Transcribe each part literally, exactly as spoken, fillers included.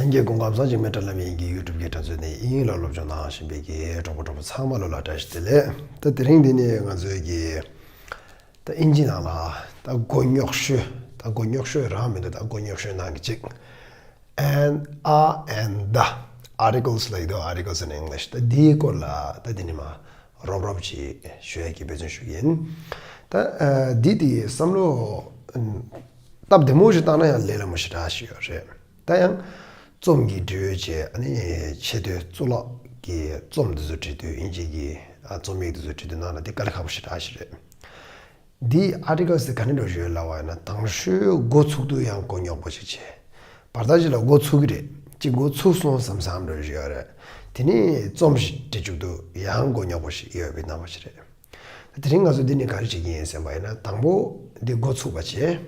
ལྷན་རྒྱས་སྐུ་ཁམས་བཟང་། འཇིགས་མེད་དྲ་ལམ་དབྱིན་གྱི་ཡུ་ཊུབ་གི་དྲ་ཚོགས་ནས་དབྱིན་ཡིག་ལ་སློབ་སྦྱོང་གནང་བཞིན་པའི་གི་གྲོགས་པོ་གྲོགས་མོ་ཚང་མ་ལོ་ལ་བཀྲ་ཤིས་བདེ་ལེགས། ད་དེ་རིང་འདི་ནི་ང་ཚོའི་གི་ད་དབྱིན་ཇི་ནང་ལ་ད་མགོ་རྙོག་ཤོས། ད་མགོ་རྙོག་ཤོས་རང་མི་འདུག་ད་མགོ་རྙོག་ཤོས་ནང་གི་གཅིག་ཨན། ཨ། ཨན། ད། Articles ལབ་ཀྱི་འདུག Articles in English. ད་འདིའི་སྐོར་ལ་ད་འདི་ནི་མ་རོབ་རོབ་ཅིག་ཞུ་ཡས་ཀྱི་འབད་བརྩོན་ཞུ་གི་ཡིན། ད་ཨ་འདི་དེ་བསམ་བློ་ཨ་སྟབས་བདེ་མོ་ཞིག་བཏང་ན་ཡང་ལས་སླ་མོ་ཞེ་དྲག་ཞིག་ཡོད་རེད། ད་ཡང་རྩོམ་གྱི་འབྲེལ་ཡོད་བྱས། ཨ་ནི་ཆེས་མཐོའི་གཙུག་ལག་གི་རྩོམ་འདི་ཚོ་བྲིས་དུས། དབྱིན་ཇི་གི་ཨ་རྩོམ་ཡིག་འདི་ཚོ་བྲིས་དུས་ནང་ལ་འདི་དཀའ་ལས་ཁག་པོ་ཞེ་དྲག་ཞིག་རེད། འདི་Articles དེ་ག་འདྲ་འདྲ་ཞིག་ཡོད་ལབ་པ་ཡིན་ན། དང་ཤོས་འགོ་ཚུགས་དུས་ཡང་མགོ་རྙོག་པོ་ཞིག་བྱས། བར་ཐག་ཅིག་ལ་འགོ་ཚུགས་ཀྱི་རེད། ཅིག་འགོ་ཚུགས་སོང་བསམ་བསམ་འདྲ་ཞིག་ཡོད་རེད། དེ་ནས་རྩོམ་ཞིག་འབྲི་བཅུག་དུས་ཡང་མགོ་རྙོག་པོ་ཞིག་ཡོད་པའི་རྣམ་པ་ཞིག་རེད། དེ་རིང་ང་ཚོ་འདི་ནས་ག་རེ་བྱེད་ཀྱི་ཡིན་ཟེར་བ་ཡིན་ན། དང་པོ་འདི་འགོ་ཚུགས་པ་བྱས།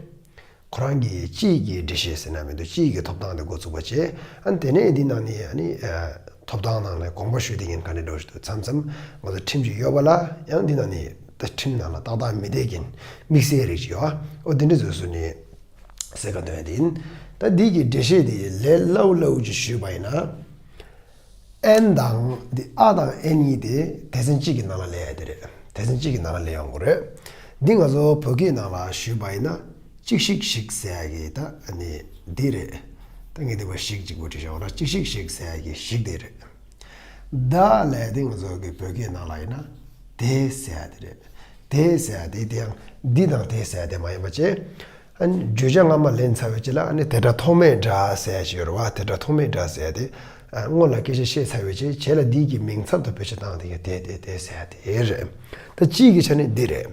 ཁོ་རང་གི་སྤྱིའི་གི་འགྲེལ་བཤད་ཟེར་ན་མི་འདུག་སྤྱིའི་གི་ཐོབ་ཐང་དེ་འགོ་ཚུགས་པ་བྱས། ཨ་ནི་དེ་ནས་འདི་ནང་ནས་ཨ་ནི་ཨ་ཐོབ་ཐང་ནང་ནས་དགོངས་པ་ཞུ་བསྡད་མཁན་ག་འདྲ་འདྲ་ཞིག་འདུག་མཚམས་མཚམས་ང་ཚོ་ཁྲིམས་ཅིག་ཡོད་པ་ལ་ཡང་འདི་ནང་ནས་ད་ཁྲིམས་ནང་ལ་ཏག་ཏག་མི་བསྡད་མཁན་དམིགས་བསལ་རིགས་ཅིག་ཡོད། ཨོ་དེ་འདྲ་བཟོས་བཟོས་ནས་གསལ་ཁ་འདོན་ཡ་དེ་ཡིན། ད་འདི་གི་འགྲེལ་བཤད་དེ་ལས་སླ་པོ་སླ་པོ་ཅིག་ཞུས་པ་ཡིན་ན། ཨན་དང་འདི། ཨ་དང་ཨན་གཉིས་དེ་སྡེ་ཚན་གཅིག་གི་ནང་ལ་སླེབས་ཡ་དེ་རེད། སྡེ་ཚན་གཅིག་གི་ནང་ལ་སླེབས་ཡོང་གི་རེད། འདི་ང་ཚོ་བོད་སྐད་ནང་ལ་ཞུས་པ་ཡིན་ན། གཅིག་ཤིག་ཞིག་ཟེར་ཡ་གི་ད་ཨ་ནི་འདི་རེད། ད་ངས་འདི་བ་ཞིག་གཅིག་པོ་བྲིས་བཞག་པ་ན། གཅིག་ཤིག་ཞིག་ཟེར་ཡ་གི་ཞིག་དེ་རེད། ད་ལབ་ཡ་དེ་ང་ཚོ་གི་བོད་སྐད་ནང་ལ་ཡིན་ན་དེ་ཟེར་ཡ་དེ་རེད། དེ་ཟེར་ཡ་དེ་དེ་ཡང་འདི་དང་དེ་ཟེར་ཡ་དེ་མ་ཡིན་པ་བྱས། ཨ་ནི་བརྗོད་བྱ་སྔ་མ་ལེན་ཚར་བའི་རྗེས་ལ་ཨ་ནི་དེ་སྒྲ་ཐོགས་མེད་སྒྲ་ཟེར་ཡ་ཞིག་ཡོད་རེད་བ། དེ་སྒྲ་ཐོགས་མེད་སྒྲ་ཟེར་ཡ་དེ། ཨ་སྔོན་ལ་སྐད་ཆ་བཤད་ཚར་བའི་རྗེས་རྗེས་ལ་འདི་གི་མིང་ཚབ་ཏུ་བེད་སྤྱོད་བཏང་། དེ་ག་དེ་དེ་དེ་ཟེར་ཡ་དེ་རེད། ད་སྤྱིའི་གི་ཆ་ནས་འདི་རེད།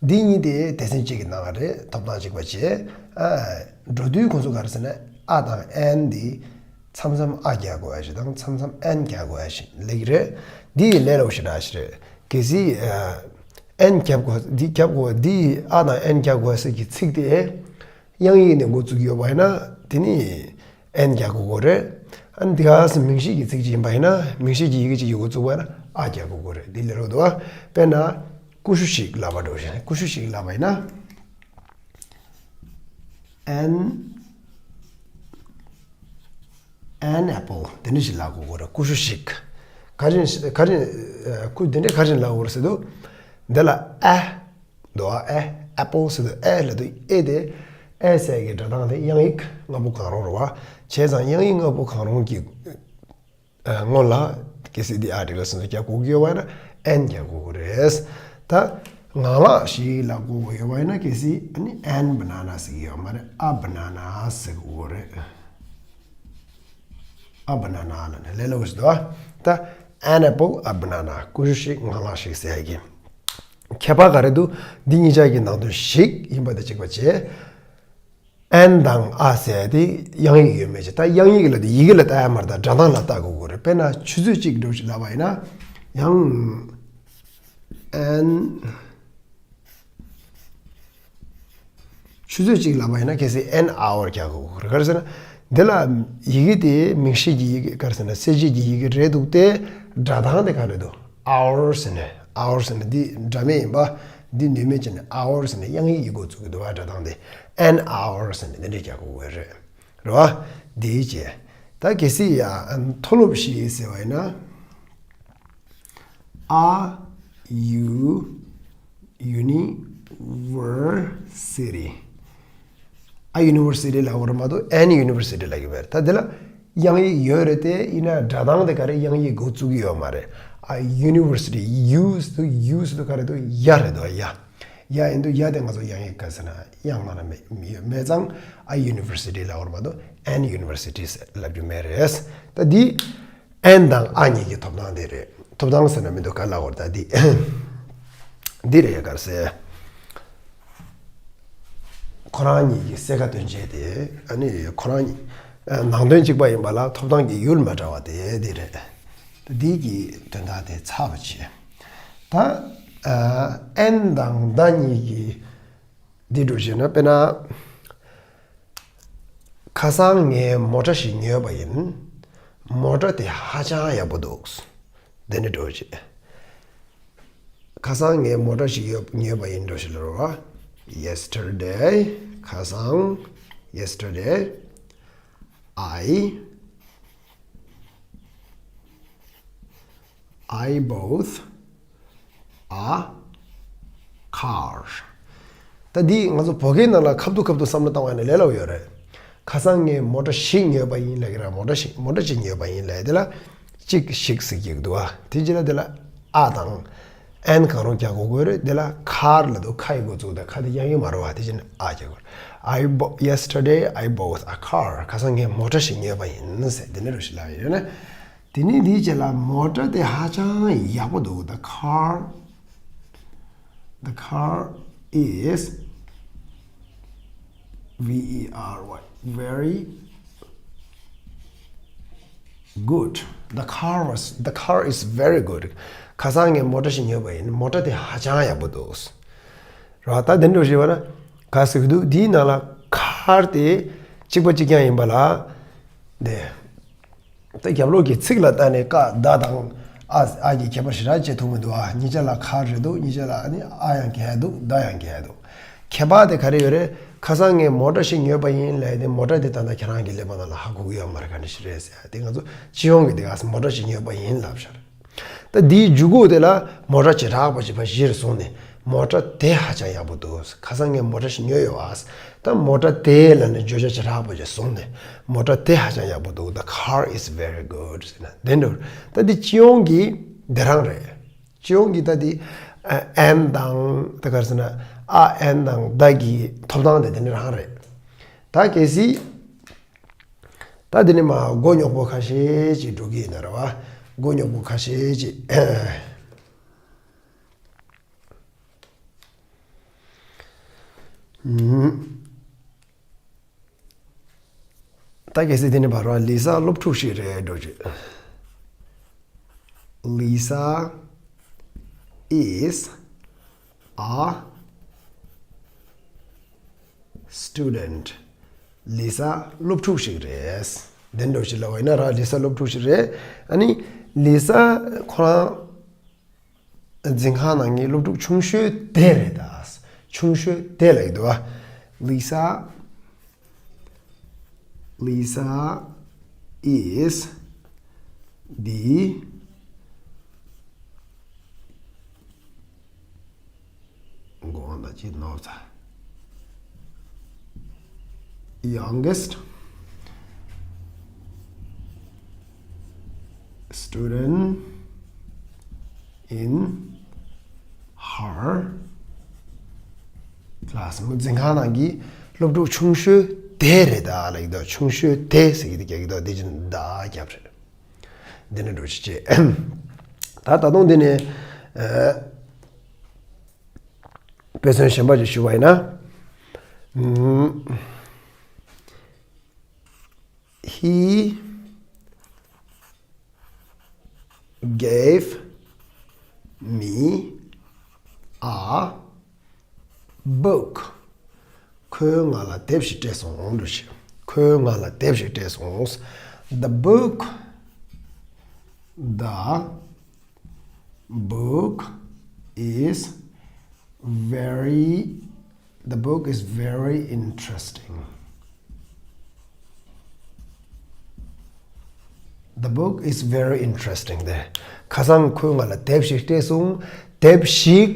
འདི་གཉིས་དེ་སྡེ་ཚན་གཅིག་གི་ནང་ལ་རེད། ཐོབ་ཐང་གཅིག་པ་བྱས། ཨ་འགྲོ་དུས་ཁོང་ཚོ་ག་རེ་ཟེར་ན། ཨ་དང་ཨན་འདི་མཚམས་མཚམས་ཨ་རྒྱག་དགོས་ཡ་ཞིག་དང་མཚམས་མཚམས་ཨན་རྒྱག་དགོས་ཡ་ཞིག་སླེབས་ཀྱི་རེད། འདི་ཡི་ལས་སླ་པོ་ཞེ་དྲག་ཞིག་རེད། གལ་སྲིད་ཨ་ཨན་རྒྱབ་དགོས། འདི་རྒྱབ་དགོས། འདི་ཨ་དང་ཨན་རྒྱག་དགོས་ཟེར་གྱི་ཚིག་དེ་དབྱངས་ཡིག་ནས་འགོ་བཙུགས་ཡོད་པ་ཡིན་ན། དེ་ནི་ཨན་རྒྱག་དགོས་ཀྱི་རེད། ཨ་ནི་འདི་ག་ཟེར་མིང་གཞི་གི་ཚིག་ཅིག་ཡིན་པ་ཡིན་ན། མིང་གཞི་གི་ཡི་གེ་ཅིག་གི་འགོ་བཙུགས་པ་ཡིན་ན་ཨ་རྒྱག་དགོས་ཀྱི་རེད། འདི་ལས་སླ་པོ་འདུག་ཨ། དཔེར་ན་ཀུ་ཤུ་ཞིག་ལབ་པ་འདྲ་བོ་ཞིག་ཀུ་ཤུ་ཞིག་ལབ་པ་ཡིན་ན། An an apple དེ་འདྲ་ཞིག་ལབ་དགོས་ཀྱི་རེད། ཀུ་ཤུ་ཞིག་ག་རེ་ག་རེ། ཨ་ཀུ་དེ་འདྲ་ག་རེ་ལབ་དགོས་རེད་ཟེར་དུས། འདི་ལ་ཨ་འདུག་ཨ། ཨེ། apple ཟེར་དུས་ཨེ་ལབ་དུས། ཨེ་དེ། ཨེ་ཟེར་གྱི་སྒྲ་གདངས་དེ་དབྱངས་ཡིག་ལྔ་པོ་གང་རུང་རེད་བ། བྱས་ཙང་དབྱངས་ཡིག་ལྔ་པོ་གང་རུང་གི་ཨ་སྔོན་ལ་གལ་སྲིད་འདི་ཨ་འདྲ་ལ་སོང་ཙང་རྒྱག་དགོས་ཀྱི་ཡོད་པ་ཡིན་ན་ཨན་རྒྱག་དགོས་ཀྱི་རེད། ད་ངང་ལག་ཞིག་ལབ་དགོས་ཀྱི་ཡོད་པ་ཡིན་ན། གལ་སྲིད་ཨ་ནི་ཨན་བྷ་ན་ན་ཟེར་གྱི་ཡོད་མ་རེད། ཨ་བྷ་ན་ན་ཟེར་དགོས་ཀྱི་རེད། ཨ་བྷ་ན་ན་ལབ་ནས་ལས་སླ་པོ་ཞིག་འདུག་ཨ། ད་an apple, a banana ཀུ་ཤུ་ཞིག་ངང་ལག་ཞིག་ཟེར་ཡ་གི་ཁྱད་པར་ག་རེ་འདུག་འདི་གཉིས་ཆ་གི་ནང་དོན་ཞིག་ཡིན་པ་དང་གཅིག་པ་བྱས། ཨན་དང་ཨ་ཟེར་ཡ་དེ་དབྱངས་ཡིག་ཡོད་མེད་ཅིག་ད་དབྱངས་ཡིག་ལ་དེ་ཡི་གེ་ལ་ལྟ་ཡ་མ་རེད། ད་སྒྲ་གདངས་ལ་ལྟ་དགོས་ཀྱི་རེད། དཔེར་ན་ཆུ་ཚོད་གཅིག་འདྲ་བོ་ཞིག་ལབ་པ་ཡིན་ན་ཡང་ཨན། ཆུ་ཚོད་གཅིག་ལབ་པ་ཡིན་ན་གལ་སྲིད་an hour རྒྱག་དགོས་ཀྱི་རེད། ག་རེ་ཟེར་ན། འདི་ལ་ཡི་གེ་དེ་མིང་གཞི་གི་ཡི་གེ། ག་རེ་ཟེར་ན། གསལ་བྱེད་ཀྱི་ཡི་གེ་རེད་འདུག་སྟེ། སྒྲ་གདངས་དེ་ག་རེ་འདུག hour ཟེར་ནས། hour ཟེར་ནས་འདི་སྒྲ་མེད་ཡིན་པ། འདི་ནུས་མེད་བྱས་ནས་hour ཟེར་ནས་དབྱངས་ཡིག་གི་འགོ་བཙུགས་ཀྱི་འདུག་བ། སྒྲ་གདངས་དེ་an hour ཟེར་ནས་འདི་འདྲས་རྒྱག་དགོས་ཀྱི་རེད། རེད་བ། འདིའི་རྗེས། ད་གལ་སྲིད་ཡ་མཐོ་སློབ་ཞིག་ཟེར་བ་ཡིན་ན། A U university. A university ལབ་དགོས་རེད་མ་གཏོགས་an university ལབ་ཀྱི་མེད། ད་འདི་ལ་དབྱངས་ཡིག་ཡོད་རེད་དེ། ཡིན་ན་སྒྲ་གདངས་དེ་ག་རེ་དབྱངས་ཡིག་འགོ་བཙུགས་ཀྱི་ཡོད་མ་རེད། A university, U ཟེར་དུས། U ཟེར་དུས་ག་རེ་འདུག་ཡ་རེད་འདུག་ཡ། ཡ་ཡིན་དུས་ཡ་དེ་ང་ཚོ་དབྱངས་ཡིག་ག་ཟེར་ན་དབྱངས་ནང་ལ་མེད་མེད་ཙང་། A university ལབ་དགོས་རེད་མ་གཏོགས་an university ཟེར་ལབ་རྒྱུ་མེད་རེད། ད་འདི། ཨན་དང་ཨ་གཉིས་ཀྱི་ཐོབ་ཐང་དེ་རེད། ཐོབ་ཐང་ཟེར་ན་མི་འདུག་ག་ལབ་དགོས་རེད། ད་འདི། འདི་རེད། ག་རེ་ཟེར། ཁོ་རང་གཉིས་ཀྱི་གསལ་ཁ་སྟོན་བྱེད་དེ། ཨ་ནི་ཁོ་རང་གཉིས་ནང་དོན་གཅིག་པ་ཡིན་པ་ལ་ཐོབ་ཐང་གི་ཡུལ་མ་འདྲ་བ་དེ་འདི་རེད། འདི་གི་དོན་དག་དེ་ཚར་བ་བྱས། ད་ཨན་དང་ད་གཉིས་ཀྱི་འདི་འདྲ་བྱས་ན། དཔེར་ན། ཁ་སང་ངས་མོ་ཊ་ཞིག་ཉོས་པ་ཡིན། མོ་ཊ་དེ་ཧ་ཅང་ཡག་པོ་འདུག་འདི་ནི་འགྲོ་བྱེད། ཁ་སང་ངས་མོ་ཊ་ཞིག་ཡོད་ཉོས་པ་ཡིན་འགྲོ་བྱེད་ལ་རོ། Yesterday. ཁ་སང་། Yesterday I I bought a car. ད་འདི་ང་ཚོ་བོད་སྐད་ནང་ལ་ཁ་བསྡུ་ཁ་བསྡུ་བསམ་བློ་བཏང་བ་ཡིན་ན་ལས་སླ་པོ་ཡོད་རེད། ཁ་སང་ངས་མོ་ཊ་ཞིག་ཉོས་པ་ཡིན་ལབ་ཀྱི་རེད། མོ་ཊ་ཞིག་མོ་ཊ་ཅིག་ཉོས་པ་ཡིན་ལབ་དེ་ལ་གཅིག་ཞིག་ཟེར་གྱི་འདུག་ཨ། དེ་རྗེས་ལ་དེ་ལ་ཨ་དང་ཨན་གང་རུང་རྒྱག་དགོས་ཀྱི་རེད། དེ་ལ་ཁར་ལབ་འདུག་ཁ་ཡི་འགོ་བཙུགས་དང་ཁ་དེ་དབྱངས་ཡིག་མ་རེད་བ། དེ་བཞིན་ཨ་རྒྱག་དགོས། I bought, yesterday I bought a car. ཁ་སང་ངས་མོ་ཊ་ཞིག་ཉོས་པ་ཡིན་ཟེར་དེ་འདྲ་རུ་ཞིག་ལབ་ཡོད་ན། དེ་ནས་དེའི་རྗེས་ལ་མོ་ཊ་དེ་ཧ་ཅང་ཡག་པོ་འདུག The car, the car is very, very good. The car was, the car is very good. ཁ་སང་ངས་མོ་ཊ་ཞིག་ཉོས་པ་ཡིན། མོ་ཊ་དེ་ཧ་ཅང་ཡག་པོ་འདུག་ར། ད་དེ་འདྲ་ཞིག་བ་ན་ག་ཟེར་གི་འདུག་དེའི་ནང་ལ་ཁར་དེ་གཅིག་པ་གཅིག་རྐྱང་ཡིན་པ་ལ། དེ་ད་རྒྱབ་ལོགས་ཀྱི་ཚིག་ལ་ལྟ་ནས་ཀ་ད་དང་ཨ་ཨ་གི་ཁྱད་པར་ཞེ་དྲག་བྱེད་ཐུབ་མི་འདུག་ཨ། གཉིས་ཆ་ལ་ཁར་རེད་འདུག་གཉིས་ཆ་ལ་ཨ་ནི་ཨ་ཡང་གི་ཧ་འདུག་ད་ཡང་གི་ཧ་འདུག་ཁྱད་པར་དེ་ག་རེ་ཡོད་རེད། ཁ་སང་ངས་མོ་ཊ་ཞིག་ཉོས་པ་ཡིན་ལབ་དེ་མོ་ཊ་དེ་ད་ལྟ་ཁྱེད་རང་གི་ཀླད་པ་ནང་ལ་ཧ་གོ་གི་ཡོད་མ་རེད། ག་འདྲ་ཞིག་རེད་ཟེར་ཡ་དེ་ང་ཚོ་སྤྱི་ཡོངས་ཀྱི་དེ་ག་མོ་ཊ་ཞིག་ཉོས་པ་ཡིན་ལབ་ཤར། ད་འདིའི་མཇུག་གུ་དེ་ལ་མོ་ཊ་བྱེ་བྲག་པ་ཞིག་ཕར་གཞིར་བཟུང་ནས་མོ་ཊ་དེ་ཧ་ཅང་ཡག་པོ་འདུག་ཁ་སང་ངས་མོ་ཊ་ཞིག་ཉོས་ཡོད་ཨ། ད་མོ་ཊ་དེ་ལ་ནི་བརྗོད་བྱ་བྱེ་བྲག་པ་ཞིག་བཟུང་ནས་མོ་ཊ་དེ་ཧ་ཅང་ཡག་པོ་འདུག The car is very good ཟེར་ན་དེ་འདྲ། ད་འདི་སྤྱི་ཡོངས་ཀྱི་འདི་རང་རེད། སྤྱི་ཡོངས་ཀྱི་ད་འདི་ཨན་དང་ད་ག་རེ་ཟེར་ན་ཨ་ཨན་དང་ད་གི་ཐོབ་ཐང་དེ་དེ་འདྲ་རང་རེད། ད་གལ་སྲིད། ད་འདི་ནི་མ་མགོ་རྙོག་པོ་ཁ་ཤས་ཅིག་འགྲོ་གི་ཡིན་ན་རེད་བ། མགོ་རྙོག་པོ་ཁ་ཤས་ཅིག་ད་གལ་སྲིད་འདི་ནི་བར་བ་ལི་ས་སློབ་ཕྲུག་ཞིག་རེད་འགྲོ་ཅིག Lisa is a student. ལི་ས་སློབ་ཕྲུག་ཞིག་རེད། དེ་འདྲ་ཞིག་ལབ་པ་ཡིན་ན་ར་ལི་ས་སློབ་ཕྲུག་ཞིག་རེད། ཨ་ནི་ལི་ས་ཁོ་རང་འཛིན་ཁང་ནང་གི་སློབ་ཕྲུག་ཆུང་ཤོས་དེ་རེད་ད། ཆུང་ཤོས་དེ་ལབ་ཀྱི་འདུག་བ། Lisa, Lisa is the མགོ་དང་ཅི་ནོར་ཚ། Youngest student in her class. མོ་འཛིན་ཁང་ནང་གི་སློབ་ཕྲུག་ཆུང་ཤོས་དེ་རེད་ད་ལབ་ཀྱི་འདུག་ཆུང་ཤོས་དེ་ཟེར་གྱི་འདུག་རྒྱག་གི་འདུག་དེ་ཅི་ད་རྒྱབ་རེད། འདི་ནི་འགྲོ་ཅི་བྱེད། ད་ད་དུང་འདི་ནི་ཨ་དཔེ་མཚོན་གཞན་པ་ཅིག་ཞུ་བ་ཡིན་ན། ཨམ། He gave me a book. ཁོས་ང་ལ་དེབ་ཞིག་སྤྲད་སོང་འགྲོ་ཞེས། ཁོས་ང་ལ་དེབ་ཞིག་སྤྲད་སོང་། The book, the book is very, the book is very interesting. The book is very interesting. དེ་ཁ་སང་ཁོས་ང་ལ་དེབ་ཞིག་སྤྲད་སོང་། དེབ་ཞིག་